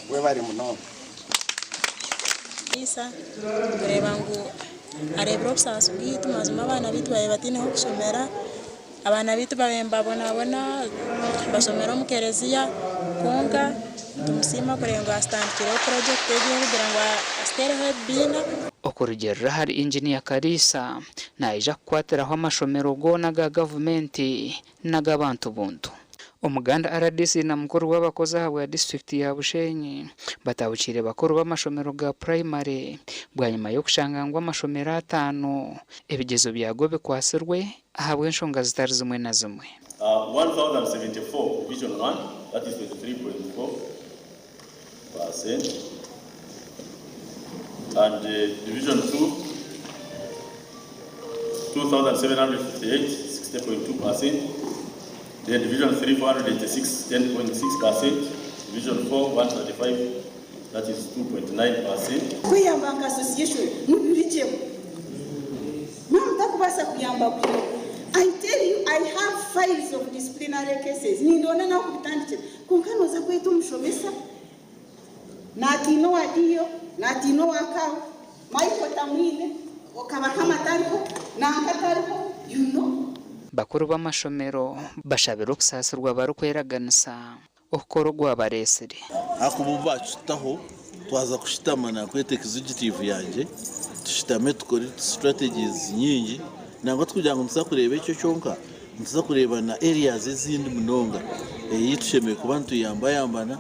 Webare munonga. Kariisa kureeba ngu areebire obusaasi bwaitu mazima abaana baitu baabaire bataine h'okushomera, abaana baitu baabaire nibabonabona bashomera omu kereziya kwonka nitumusiima kureeba ngu atutandikireho purojekiti egi ey'okugira ngu atuteereho ebibiina. Okurugiirira ahari Inginiya Kariisa, naija kukwatiraho amashomero goona aga gavumenti n'ag'abantu buntu. Omuganda rdc na mukuru w'abakozi ahabwa disiturikiti ya Bushenyi batabukiire bakuru b'amashomero ga purayimare bwanyima y'okushanga ngu amashomero ataano ebigyezo byago bikwatsirwe ahabw'enshonga zitari zimwe na zimwe. 1,074 Division 1, that is 23.4 percent, and Division 2, 2,758, 60.2 percent, then Division 3, 486, 10.6 percent, Division 4, 135, that is 2.9 percent. Kweyamba nka association mubirigyemu. Mwaba mutakubaasa kuyamba buri omwe, I tell you I have files of disciplinary cases nindonda n'ahokubitandikira kwonka noza kweta omushomesa natiina owa DO, Naatiina owa Kaawa, Michael tamwine, Kabahama tariho, nanka tariho, you know. Bakuru b'amashomero bashabire okusaasirwa barikweraganisa okukora ogwabareetsire. Ahakuba obu baakitaho twaza kushutama nakweta executive yangye tushutame tukore strategies nyingi nangwa tikugira ngu nituza kureeba ekyo kyonka nituza kureeba na areas ezindi munonga ei tushemereire kuba nituyambayambana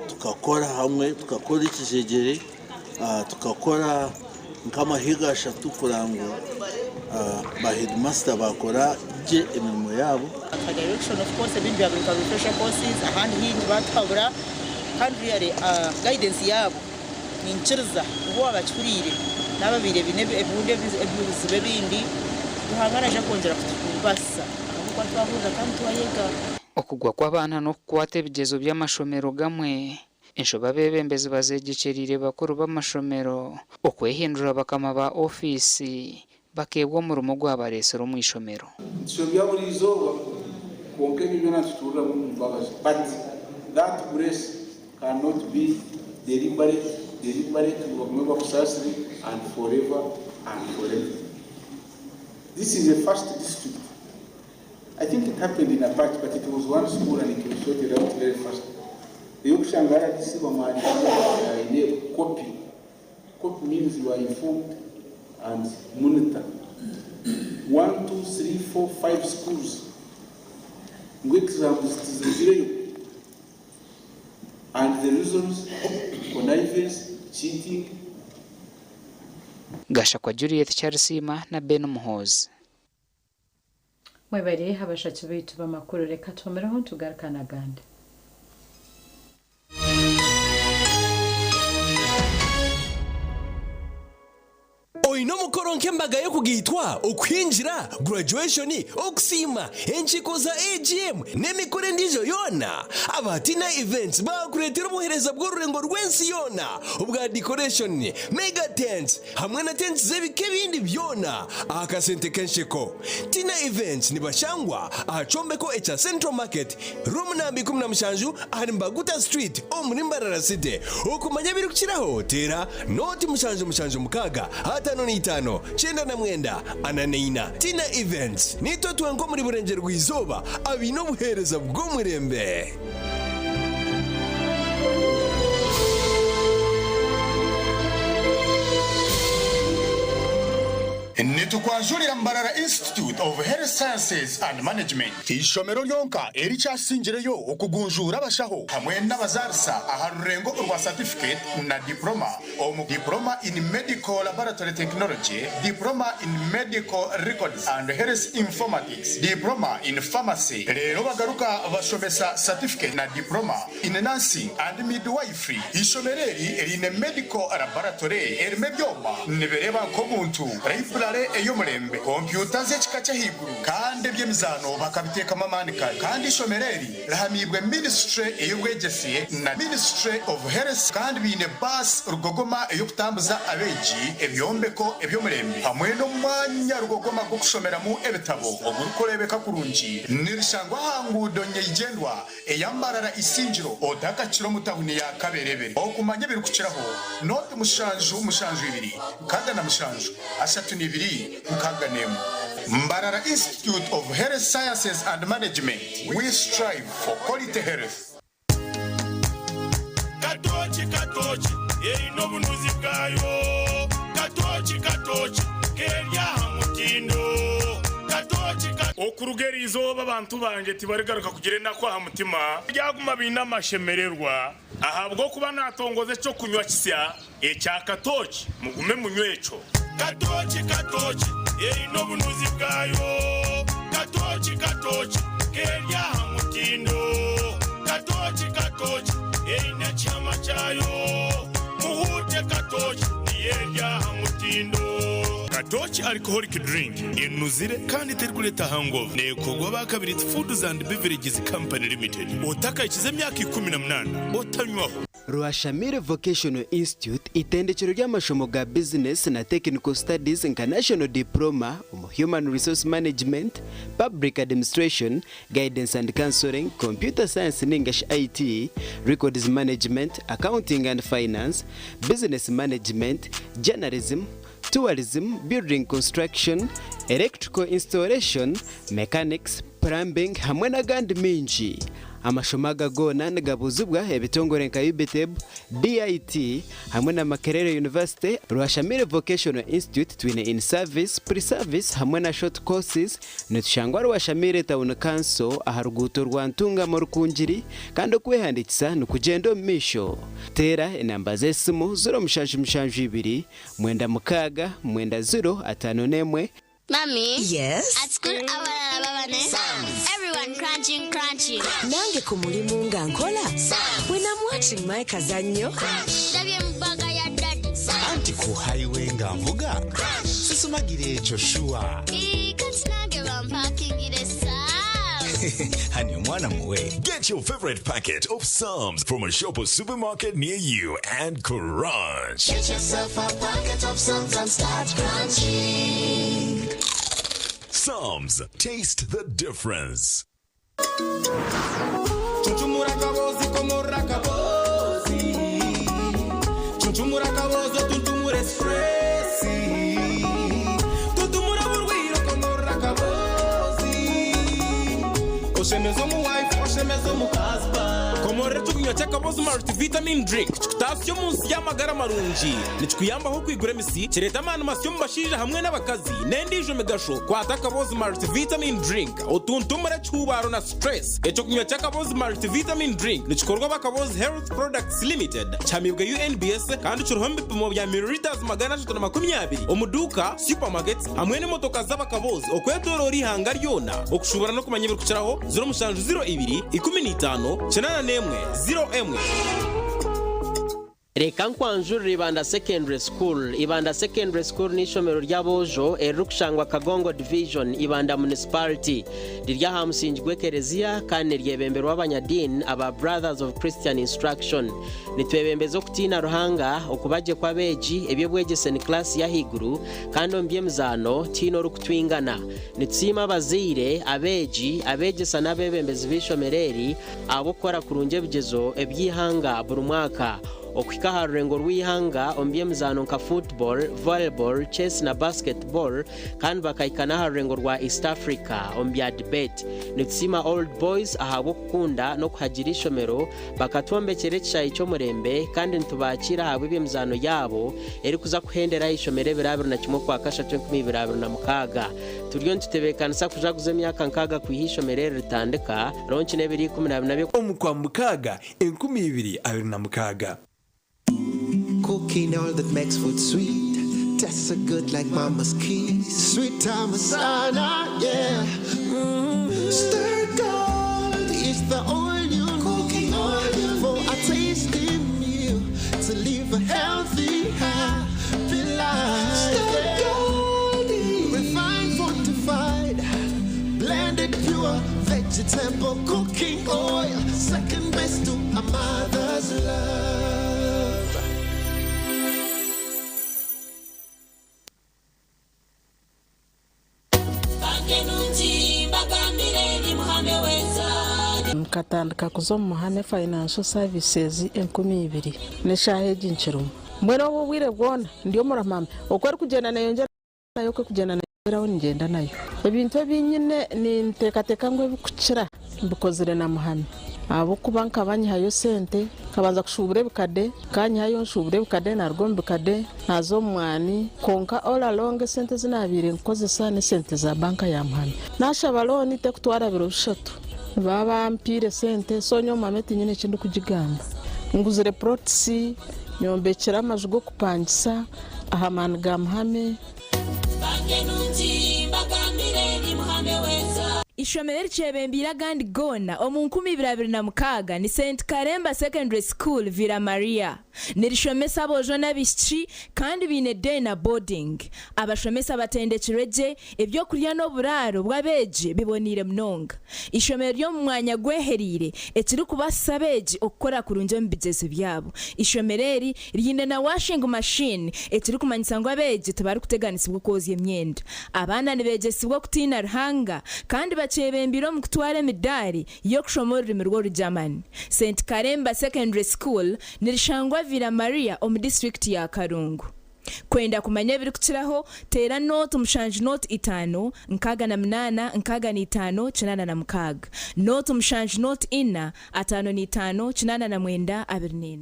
tukakora hamwe tukakora ekijegyere tukakora nk'amahega ashatu kureba ngu ba headmaster bakora gye emirimo yaabo. Batuha direction of course ebindi byaba biri nka refresher courses ahandi haingi batuhabura kandi really guidance yaabo ninyikiriza ngu waaba bakihuriire n'ababaire baine ebibundi ebizibu ebindi Ruhanga naija kwongyera kutubaasisa ahabw'okuba twahurira kandi twayega. Okugwa kw'abaana n'okukwata ebigyezo by'amashomero gamwe, enshobe abeebembezi bazeegyekyereire bakuru b'amashomero okwehindura bakama ba ofiisi bakeebwa omurimo ogwabareetsire omu ishomero. Nitushobya buri izooba, kwonka ebyo byona nitutuuriramu omu mbabazi but that grace cannot be deliberate, deliberate ngu bagume bakusaasire and forever and forever. This is a first district I think it happened in a batch but it was one school and it was sorted out very fast. Eyokushanga RDC bamuhandiikire aine copy. Copy means you are informed and monitor. One, two, three, four, five schools ngu exams tizirugireyo and the reasons connivance, cheating. Gashakwa Juliet Kyarisiima na Ben Muhoozi. Mwebare abashaki baitu b'amakuru reka tuhomereho nitugaruka n'agandi. Oine omukoro nk'embaga y'okugaitwa, okuhingira, graduation, okusiima, enkiiko za AGM n'emikoro endiijo yoona? Aba Tina Events baakureetera obuheereza bw'orurengo rw'ensi yoona obwa decoration, mega tents, Hamwe na tenti z'ebika ebindi byona aha kasente k'ensheko. Tina Events nibashangwa aha kyombeko ekya Central Market, room namba 17 ahari Mbaguta Street omuri Mbarara City. Okumanya ebirikukiraho teera nooti 776 55 99 44. Tina Events, niitwe twenka omuri Burengyerwa-izooba abaine obuheereza bw'omurembe. Nitukwanjurira Mbarara Institute of Health Sciences and Management, eishomero ryonka erikyasingireyo okugunjuura abashaho hamwe n'abazaarisa aha rurengo orwa Certificate na Diploma omu Diploma in Medical Laboratory Technology, Diploma in Medical Records and Health Informatics, Diploma in Pharmacy reero bagaruka bashomesa Certificate na Diploma in Nursing and Midwifery. Eishomero eri riine Medical Laboratory erimu ebyoma nibireeba nk'obuntu, Library ey'omurembe, kompyuta z'ekika ky'ahaiguru kandi eby'emizaano bakabiteekamu amaani kare kandi eishomero eri Rihamiibwe Minisitule ey'Obwegyese na Ministry of Health kandi baine baasi rugogoma ey'okutambuza abeegi, ebyombeko eby'omurembe hamwe n'omwanya rugogoma gw'okushomeramu ebitabo ogurikureebeka kurungi. Nirishangwa aha nguudo nyeigyendwa eya Mbarara Isingiro otakakira omu tahuni ya Kaberebere. Okumanya ebirikukiraho, nooti 772 67 32 61. Mbarara Institute of Health Sciences and Management. We strive for quality health. Katooki katooki eine obunuzi bwayo Katooki katooki keri aha mutindo Katooki ka. Okuruga eri izooba abantu bangye tibarigaruka kugira enaku aha mutima, baryaguma baine amashemererwa, ahabw'okuba naatongoza eky'okunywa kisya ekya katooki, mugume munywe ekyo. Katooki katooki eine obunuzi bwayo Katooki katooki keri aha mutindo Katooki katooki eine ekihama kyayo Muhuute katooki niyo eri aha mutindo. Katooki Alcoholic Drink enuzire kandi terikureeta hangover neekorwa aba Kabiriti Foods and Beverages Company Limited. Otakahikize emyaka 18 otanywaho. Rwashamire Vocational Institute itendekero ry'amashomo ga bizinesi na Technical Studies nka National Diploma omu Human Resource Management, Public Administration, Guidance and Counselling, Computer Science ninga shi IT, Records Management, Accounting and Finance, Business Management, Journalism, Tourism, Building Construction, Electrical Installation, Mechanics, Plumbing hamwe n'agandi maingi. Amashomo aga goona nigabuuzibwa ebitongore nka UBITEB, DIT hamwe na Makerere University, Rwashamire Vocational Institute twine in service, pre service hamwe na short courses. Nitushangwa Rwashamire Town Council aha ruguuto rwa Ntungamo Rukungiri kandi okwehandiikisa nikugyenda omu maisho. Teera enamba z'esimu 0772 96 90 51. Mummy. Yes? At school abalala baba ne everyone crunching crunching. Nange ku mulimu nga nkola. When I'm watching my kazannyo. Ndabye mu bbaga ya daddy. Anti ku highway nga nvuga. Sisumagira ekyo shuwa. Ii, kati nange bampakingire Psalms. Honey, omwana muwe. Get your favorite packet of Psalms from a shop or supermarket near you and crunch. Get yourself a packet of Psalms and start crunching. Psalms, taste the difference. Chuchumura kabozi komora kabozi Chuchumura kabozi tuntumure stressi Tuntumura burwiro komora kabozi Oshemeza omu wife oshemeza omu husband Komorera ekyokunywa ky'akabozi multivitamin drink kikutaasya omu nsi y'amagara marungi. Nikikuyambaho okwigura emisi, kireeta amaani masya omu bashaija hamwe n'abakazi n'endiijo migasho. Kwata akabozi multivitamin drink otuntumure ekihuubaaro na stress. Ekyokunywa ky'akabozi multivitamin drink nikikorwa aba Kabozi Health Products Limited, kihamiibwe UNBS kandi kiriho omu bipimo bya millilitres 320 omu duuka, supermarkets hamwe n'emotoka z'abakabozi okwetoroora eihanga ryona. Okushuubura n'okumanya ebirikukiraho, 0702 15 81 01. Reka nkwanjurire Ibanda Secondary School. Ibanda Secondary School n'eishomero ry'aboojo eririkushangwa Kagongo Division, Ibanda Municipality. Riri aha musingi gw'ekereziya kandi niryebemberwa abanyadiini aba Brothers of Christian Instruction. Nitwebembeza okutiina Ruhanga, okuba gye kw'abeegi, eby'obwegyese ni kilaasi y'ahaiguru kandi omu by'emizaano tihaine orikutwingana. Nitusiima abazaire, abeegi, abeegyesa n'abeebembezi b'eishomero eri ahabw'okukora kurungi ebigyezo eby'eihanga buri mwaka. Okuhika aha rurengo rw'eihanga omu by'emizaano nka football, volleyball, chess na basketball kandi bakahika n'aha rurengo rwa East Africa omu bya debate. Nitusiima Old Boys ahabw'okukunda n'okuhagira eishomero bakatwombekyera ekishaayi ky'omurembe kandi nitubakiira ahabw'eby'emizaano yaabo erikuza kuhendera aha ishomero ebiro 21 Okwakashatu 2026. Turiyo nitutebeekanisa kujaguza emyaka nkaaga kwiha eishomero eri ritandika, ronki n'ebiro 14 by'Okwa. Omu Kwamukaaga 2026. Cooking all that makes food sweet Tastes so good like mama's kiss Sweet Tamasana, yeah mm. Stir gold is the oil you Cooking oil For a tasty meal To live a healthy, happy life Stir gold Refined, fortified Blended pure vegetable cooking oil Second best to a mother's love Nkatandika kuza omu Muhame Financial Services 2000 n'eshaaha egi nkirimu. Mbwenu obu obwire bwona ndi omuri Muhame, oku erikugyenda neeyongyera nayo oku erikugyenda neeyongyeraho nigyenda nayo. Ebintu ebi nyine ninteekateeka ngu ebirikukira mbikozire na Muhame ahabw'okuba nkaba nyihayo sente, nkabanza kushuubura ebikade, nkanyihayo nshuubura ebikade naruga omu bikade naaza omu mwani kwonka all along esente ezi naabaire nkukozesa n'esente za banka ya Muhame. Naashaba looni terikutwara biro bishatu nibaba bampiire sente so nyowe Muhame tinyine eki ndikugigamba. Nguzire plots, nyombekire amaju g'okupangisa aha maani ga Muhame. Ishomero erikyebembeire agandi goona omu 2026 ni St Karemba Secondary School Villa Maria. Nirishomesa aboojo n'abaishiki kandi baine day na boarding. Abashomesa batendekirwe gye, ebyokurya n'oburaaro bw'abeegi biboneire munonga. Ishomero ry'omu mwanya gwehereire ekirikubaasisa abeegi okukora kurungi omu bigyezo byabo. Ishomero eri riine na washing machine ekirikumanyisa ngu abeegi tibarikuteganisibwa okwozya emyenda. Abaana nibeegyesibwa okutiina Ruhanga kandi bakyebembeire omu kutwara emidaari y'okushoma orurimi rw'Orugyamani. Saint Karemba Secondary School nirishangwa Villa Maria omu disiturikiti ya Kalungu. Kwenda kumanya ebirikukiraho, teera nooti mushanju nooti itaano, 68, 65, 86, nooti mushanju nooti ina, 55, 89, 24.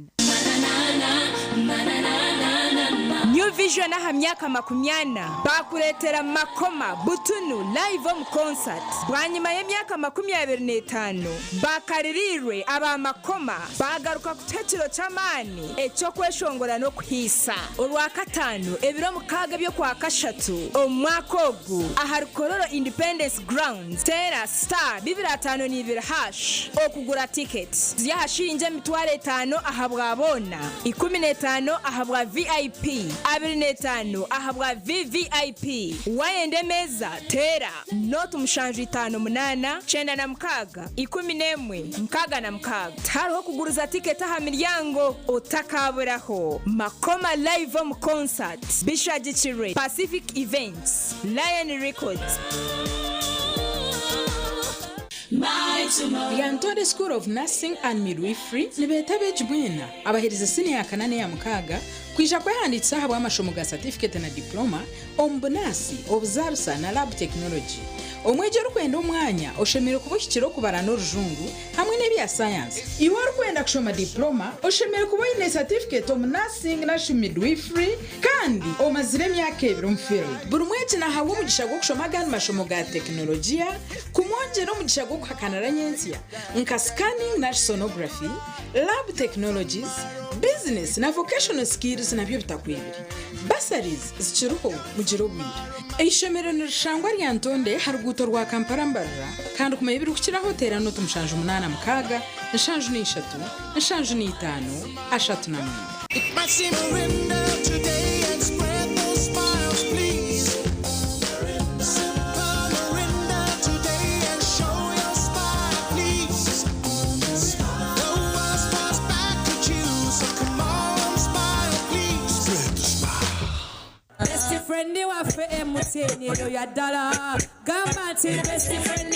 New Vision aha myaka makumyana baakureetera Makoma butunu live omu concert bwanyima y'emyaka 25 bakaririirwe aba Makoma baagaruka kutuha ekiro ky'amaani eky'okweshongora n'okuhiisa Orwakataano ebiro 6 eby'Okwakashatu omu mwaka ogu ahari Kololo Independence Grounds teera star bibiri ataano n'ibiri hash okugura ticket ziri aha shiringi 5000 ahabwa boona, 15 ahabwa VIP, 25 ahabwa VVIP. Wayenda emeeza teera nooti mushanju itaano munaana 96 11 66. Tihariho kuguriza tiketi aha miryango, otakaaburaho. Makoma Live omu Concert bishagikirwe Pacific Events, Lion Records. Lyantonde School of Nursing and Midwifery nibeeta abeegi mwena abaherize siniya ya kana n'eya mukaaga kwija kwehandiikisa ahabw'amashomo ga satifiketi na diploma omu bunaasi, obuzaarisa na lab technology. Omwegi orikwenda omwanya oshemereire kuba ohikire okubara n'orujungu hamwe n'ebya sayansi. Iwe orikwenda kushoma diploma oshemereire kuba oine satifiketi omu nursing narishi midwifery kandi omazire emyaka ebiri omu field. Buri mwegi nahabwa omugisha gw'okushoma agandi mashomo ga tekinologiya kumwongyera omugisha gw'okuhakanira nyentsya nka scanning nari sonography, lab technologies, business na vocational skills nabyo bitakwebire. Bursaries zikiriho mugire obwire. Eishomero nirishangwa Lyantonde aha ruguuto rwa Kampala Mbarara kandi kumanya ebirikukiraho teera nooti 786 73 75 39. Best friend waffe MTN eyo ya ddala. Gamba nti best friend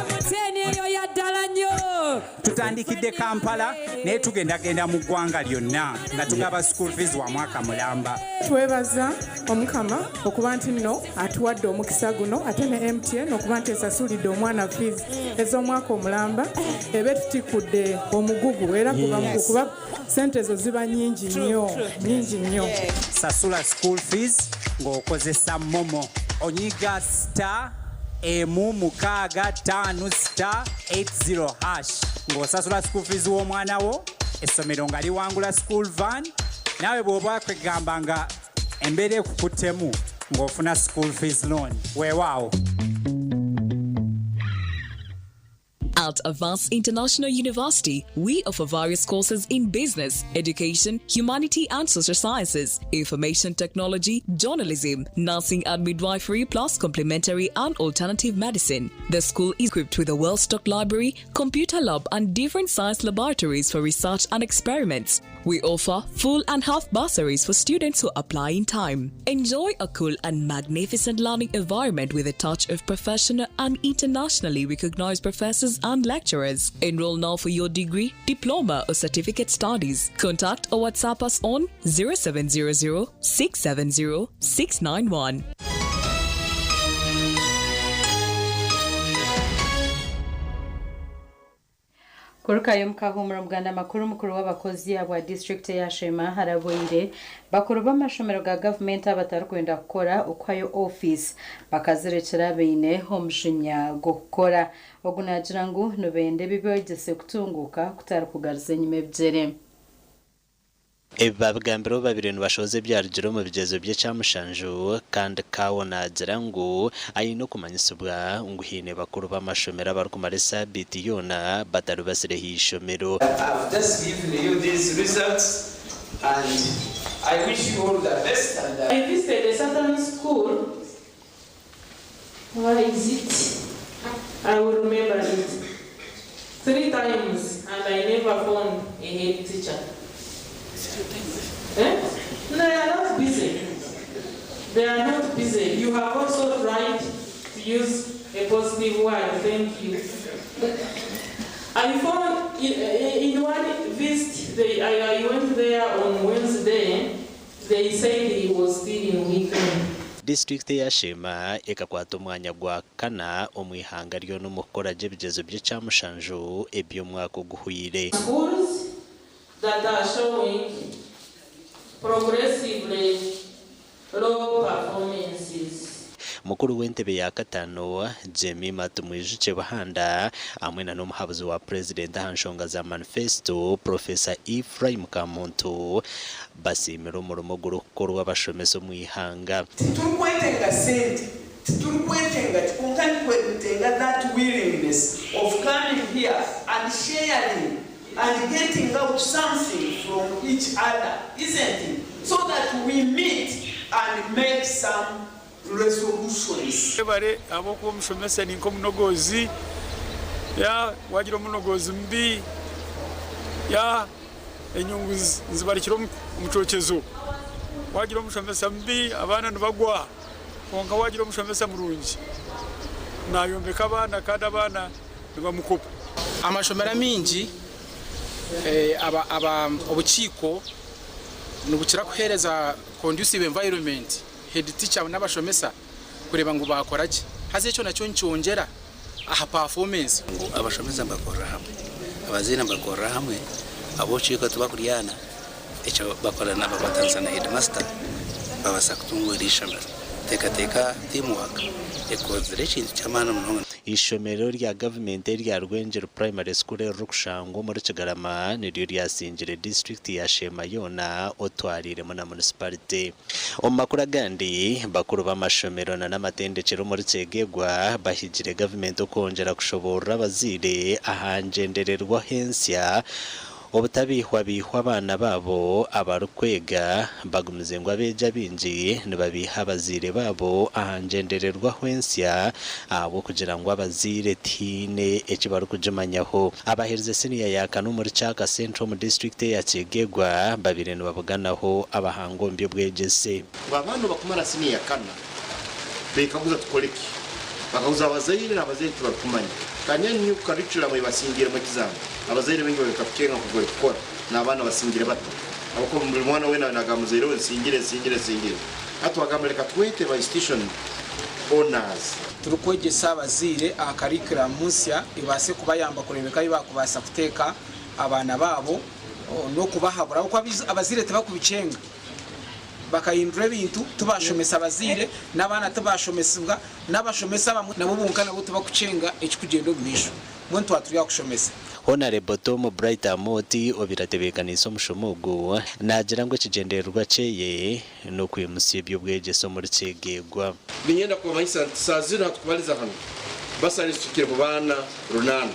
MTN eyo ya ddala nnyo. Tutandikidde Kampala naye tugendagenda mu ggwanga lyonna nga tugaba school fees wa mwaka mulamba. Twebaza Omukama okuba nti nno atuwadde omukisa guno ate ne MTN okuba nti esasulidde omwana fees ez'omwaka omulamba eba etutikkudde omugugu era guba mugugu kuba sente ezo ziba nyingi nnyo, nyingi nnyo. Sasula school fees ng'okozesa momo. Onyiga star emu mukaaga ttaano star 80 hash ng'osasula school fees w'omwana wo, essomero nga liwangula school van, naawe bw'oba kwegamba nga embeera ekukuttemu ng'ofuna school fees loan. Weewaawo. At Avance International University, we offer various courses in business, education, humanity and social sciences, information technology, journalism, nursing and midwifery, plus complementary and alternative medicine. The school is equipped with a well-stocked library, computer lab and different science laboratories for research and experiments. We offer full and half bursaries for students who apply in time. Enjoy a cool and magnificent learning environment with a touch of professional and internationally recognized professors and lecturers. Enroll now for your degree, diploma or certificate studies. Contact or WhatsApp us on 0700 670 691. Kurukayo mukahuumura omuganda amakuru mukuru w'abakozi abwa disiturikiti eya Sheema arabwire bakuru b'amashomero ga gavumenti abatarikwenda kukora okuhayo ofiisi bakazirekyera abaine omujinya gw'okukora. Ogu naagira ngu nibenda ebi beegyese kutunguuka kutari kugaruza enyima ebigyere. Ebi babigambire obu babire nibashohoza ebyarugire omu bigyezo by'ekyamushanju kandi Kawo naagira ngu aine okumanyisibwa ngu haine bakuru b'amashomero abarikumara esaabiiti yoona bataribasire aha ishomero. I've just given you these results and I wish you all the best and I visited a certain school. Where is it? I will remember it. Three times, and I never found a head teacher. Eh? No, they are not busy. They are not busy. You have also tried to use a positive word. Thank you. I found in one visit, I went there on Wednesday. They said he was still in weekend. Disiturikiti eya Sheema ekakwata omwanya gwa kana omu ihanga ryona omu kukora gye ebigyezo by'ekyamushanju eby'omwaka oguhwire. Schools that are showing progressively low performances. Mukuru w'entebe ya kataano Jemima Tumwijukye Buhanda hamwe na n'omuhabuzi wa purezidenti aha nshonga za manifesto Professor Ephraim Kamuntu basiimire omurimo ogurikukorwa abashomesa omu ihanga. Titurikwetenga sente, titurikwetenga konka nikwetenga that willingness of coming here and sharing and getting out something from each other, isn't it? So that we meet and make some resolutions. Bare ahabwokuba omushomesa ni nk'omunogozi, ya wagira omunogozi mubi, ya enyungu nzibarikira omucokyezo. Wagira omushomesa mubi, abaana nibagwa, konka wagira omushomesa murungi nayombeka abaana kandi abaana nibamukopa. Amashomero amingi aba obukiiko nibukira kuheereza conducive environment head teacher n'abashomesa kureba ngu bakora ki, haza ekyo nakyo nikyongyera aha performance. Ngu abashomesa mbakorera hamwe, abazaire mbakorera hamwe, abokiiko tibakuryana, ekyo bakorana bakwatanisa na headmaster babasa kutungura ishomero. Teekateeka teamwork ekozire ekintu ky'amaani munonga. Ishomero rya gavumenti erya Rwengyero Primary School eririkushangwa omuri Kigarama niryo ryasingire disiturikiti ya Sheema yoona otwariiremu na munisipalite. Omu makuru agandi, bakuru b'amashomero na n'amatendekyero omuri Kyegegwa bahigire gavumenti okwongyera kushoboorora abazaire aha ngyendererwaho ensya obutabihwabihwa abaana baabo abarikwega bagumize ngu abeegi abaingi nibabiiha abazaire baabo aha ngyendererwaho ensya ahabw'okugira ngu abazaire tihaine eki barikugimanyaho. Abaheerize siniya ya kana omuri Kyaka Central omu disiturikiti eya Kyegegwa babaire nibabuganaho abahanga omu by'obwegyese. Ngu abaana bakumara siniya kana bekaguza tukore ki? Bakaguza abazaire n'abazaire tibarikumanya. Kandi new curriculum ebasingiremu ekizamu. Abazaire baingi babeka kucenga nk'oku barikukora n'abaana basingire bata. Ahabw'okuba buri mwana weena nagamba muzaire we nsingire, nsingire, nsingire. Hati twagamba reka twete ba institution owners. Turikwegyesa abazaire aha curriculum nsya ebaase kubayamba kureebeka ahu baakubaasa kuteeka abaana baabo n'okubahabura ahabw'okuba abazaire tibakubikyenga. Bakahindura ebintu, tibashomesa abazaire n'abaana tibashomesibwa n'abashomesa abamwe nabo bonka nabo tibakukyenga ekirikugyenda omu maisho. Mbwenu twaba turi aha kushomesa. Honarebo Tom Bright Amooti obaire atebeekaniise omushomo ogu naagira ngu ekigyendererwa kyeye n'okwimutsya eby'obwegyese omuri Kyegegwa. Niinyenda kubamanyisa nti saaha zinu ahatukubariza hanu basari zitukire mu baana 8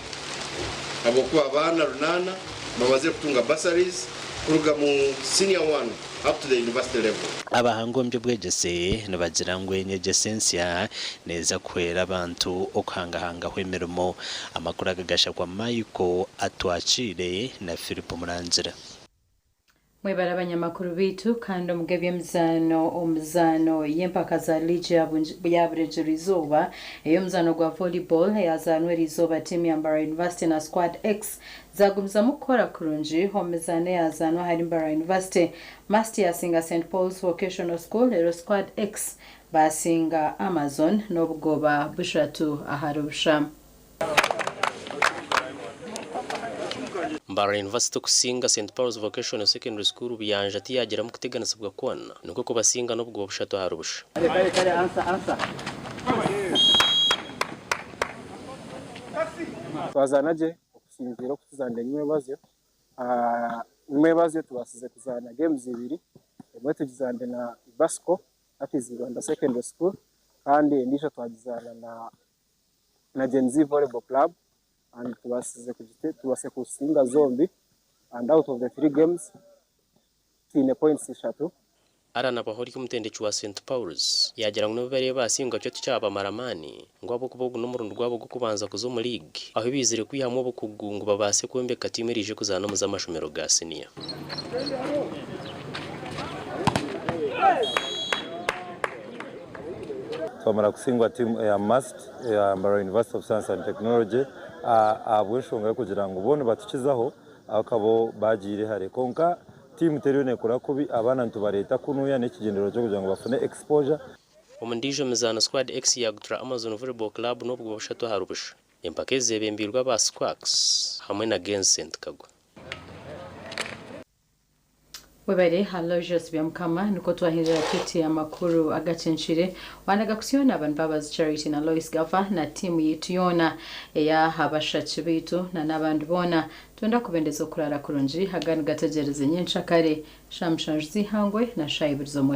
ahabw'okuba abaana 8 bamazire kutunga bursaries kuruga mu senior one up to the university level. Abahanga omu by'obwegyese nibagira ngu enyegyesa ensya neeza kuhwera abantu okuhangahangaho emirimo. Amakuru aga gashakwa Michael Atwakiire na Philip Murangira. Mwebare abanyamakuru baitu kandi omu g'eby'emizaano omuzaano y'empaka za liigi ya Burengyerwa Izooba ey'omuzaano gwa volleyball eyazaanwa eriizooba tiimu ya Mbarara University na Squad X zagumizamu kukora kurungi omu mizaano eyazaanwa ahari Mbarara University. Masti yasinga St Paul's Vocational School reero Squad X baasinga Amazon n'obugoba bushatu ahari busha. Mbarara University okusinga St Paul's Vocational Secondary School Buyanja tiyagiramu kuteganisibwa kwona nikwo kubasinga n'obugoba bushatu ahari busha. Twazaana gye okusinziira oku tuzaanire nyimwebazyo. Nimwebaze tubasize kuzaana games ibiri, emwe tugizaanire na Ibasco, that is Rwanda Secondary School, kandi endiijo twagizaana na na Gen Z Volleyball Club and tubasize tubase kusinga zombi and out of the three games twine points ishatu. Allan Abahoryo omutendeki wa St Paul's yaagira ngu n'obu bariyo baasingwa kyo tikyabamara maani ngu ahabw'okuba ogu n'omurundi gwabo gw'okubanza kuza omu liigi ahu baizire kwihamu obukugu ngu babaase kwombeka tiimu eriije kuzaana omu z'amashomero ga siniya. Twamara kusingwa tiimu eya MUST eya Mbarara University of Science and Technology ahabw'enshonga y'okugira ngu bo nibatukizaho ahabw'okuba bo bagiire hare kwonka tiimu teriyo nekora kubi abaana nitubareeta kunuya n'ekigyendererwa ky'okugira ngu bafune exposure. Omu ndiijo mizaano Squad X yaagutura Amazon Volleyball Club n'obugoba bushatu ahari busha. Empaka ezi zeebembeirwe aba Squax hamwe na Gen St Kagwa. Webare Aloysius Byamukama nikwo twahindura tuti amakuru agacencire wanaga kusyona abantu babazi Charity na Lois Gava na timu yitu yoona eya abashaki baitu na n'abandi boona twenda kubendeza okurara kurungi agandi gategyereze nyenkyakare shaaha mushanju z'eihangwe na shaaha ibiri z'omwebazyo.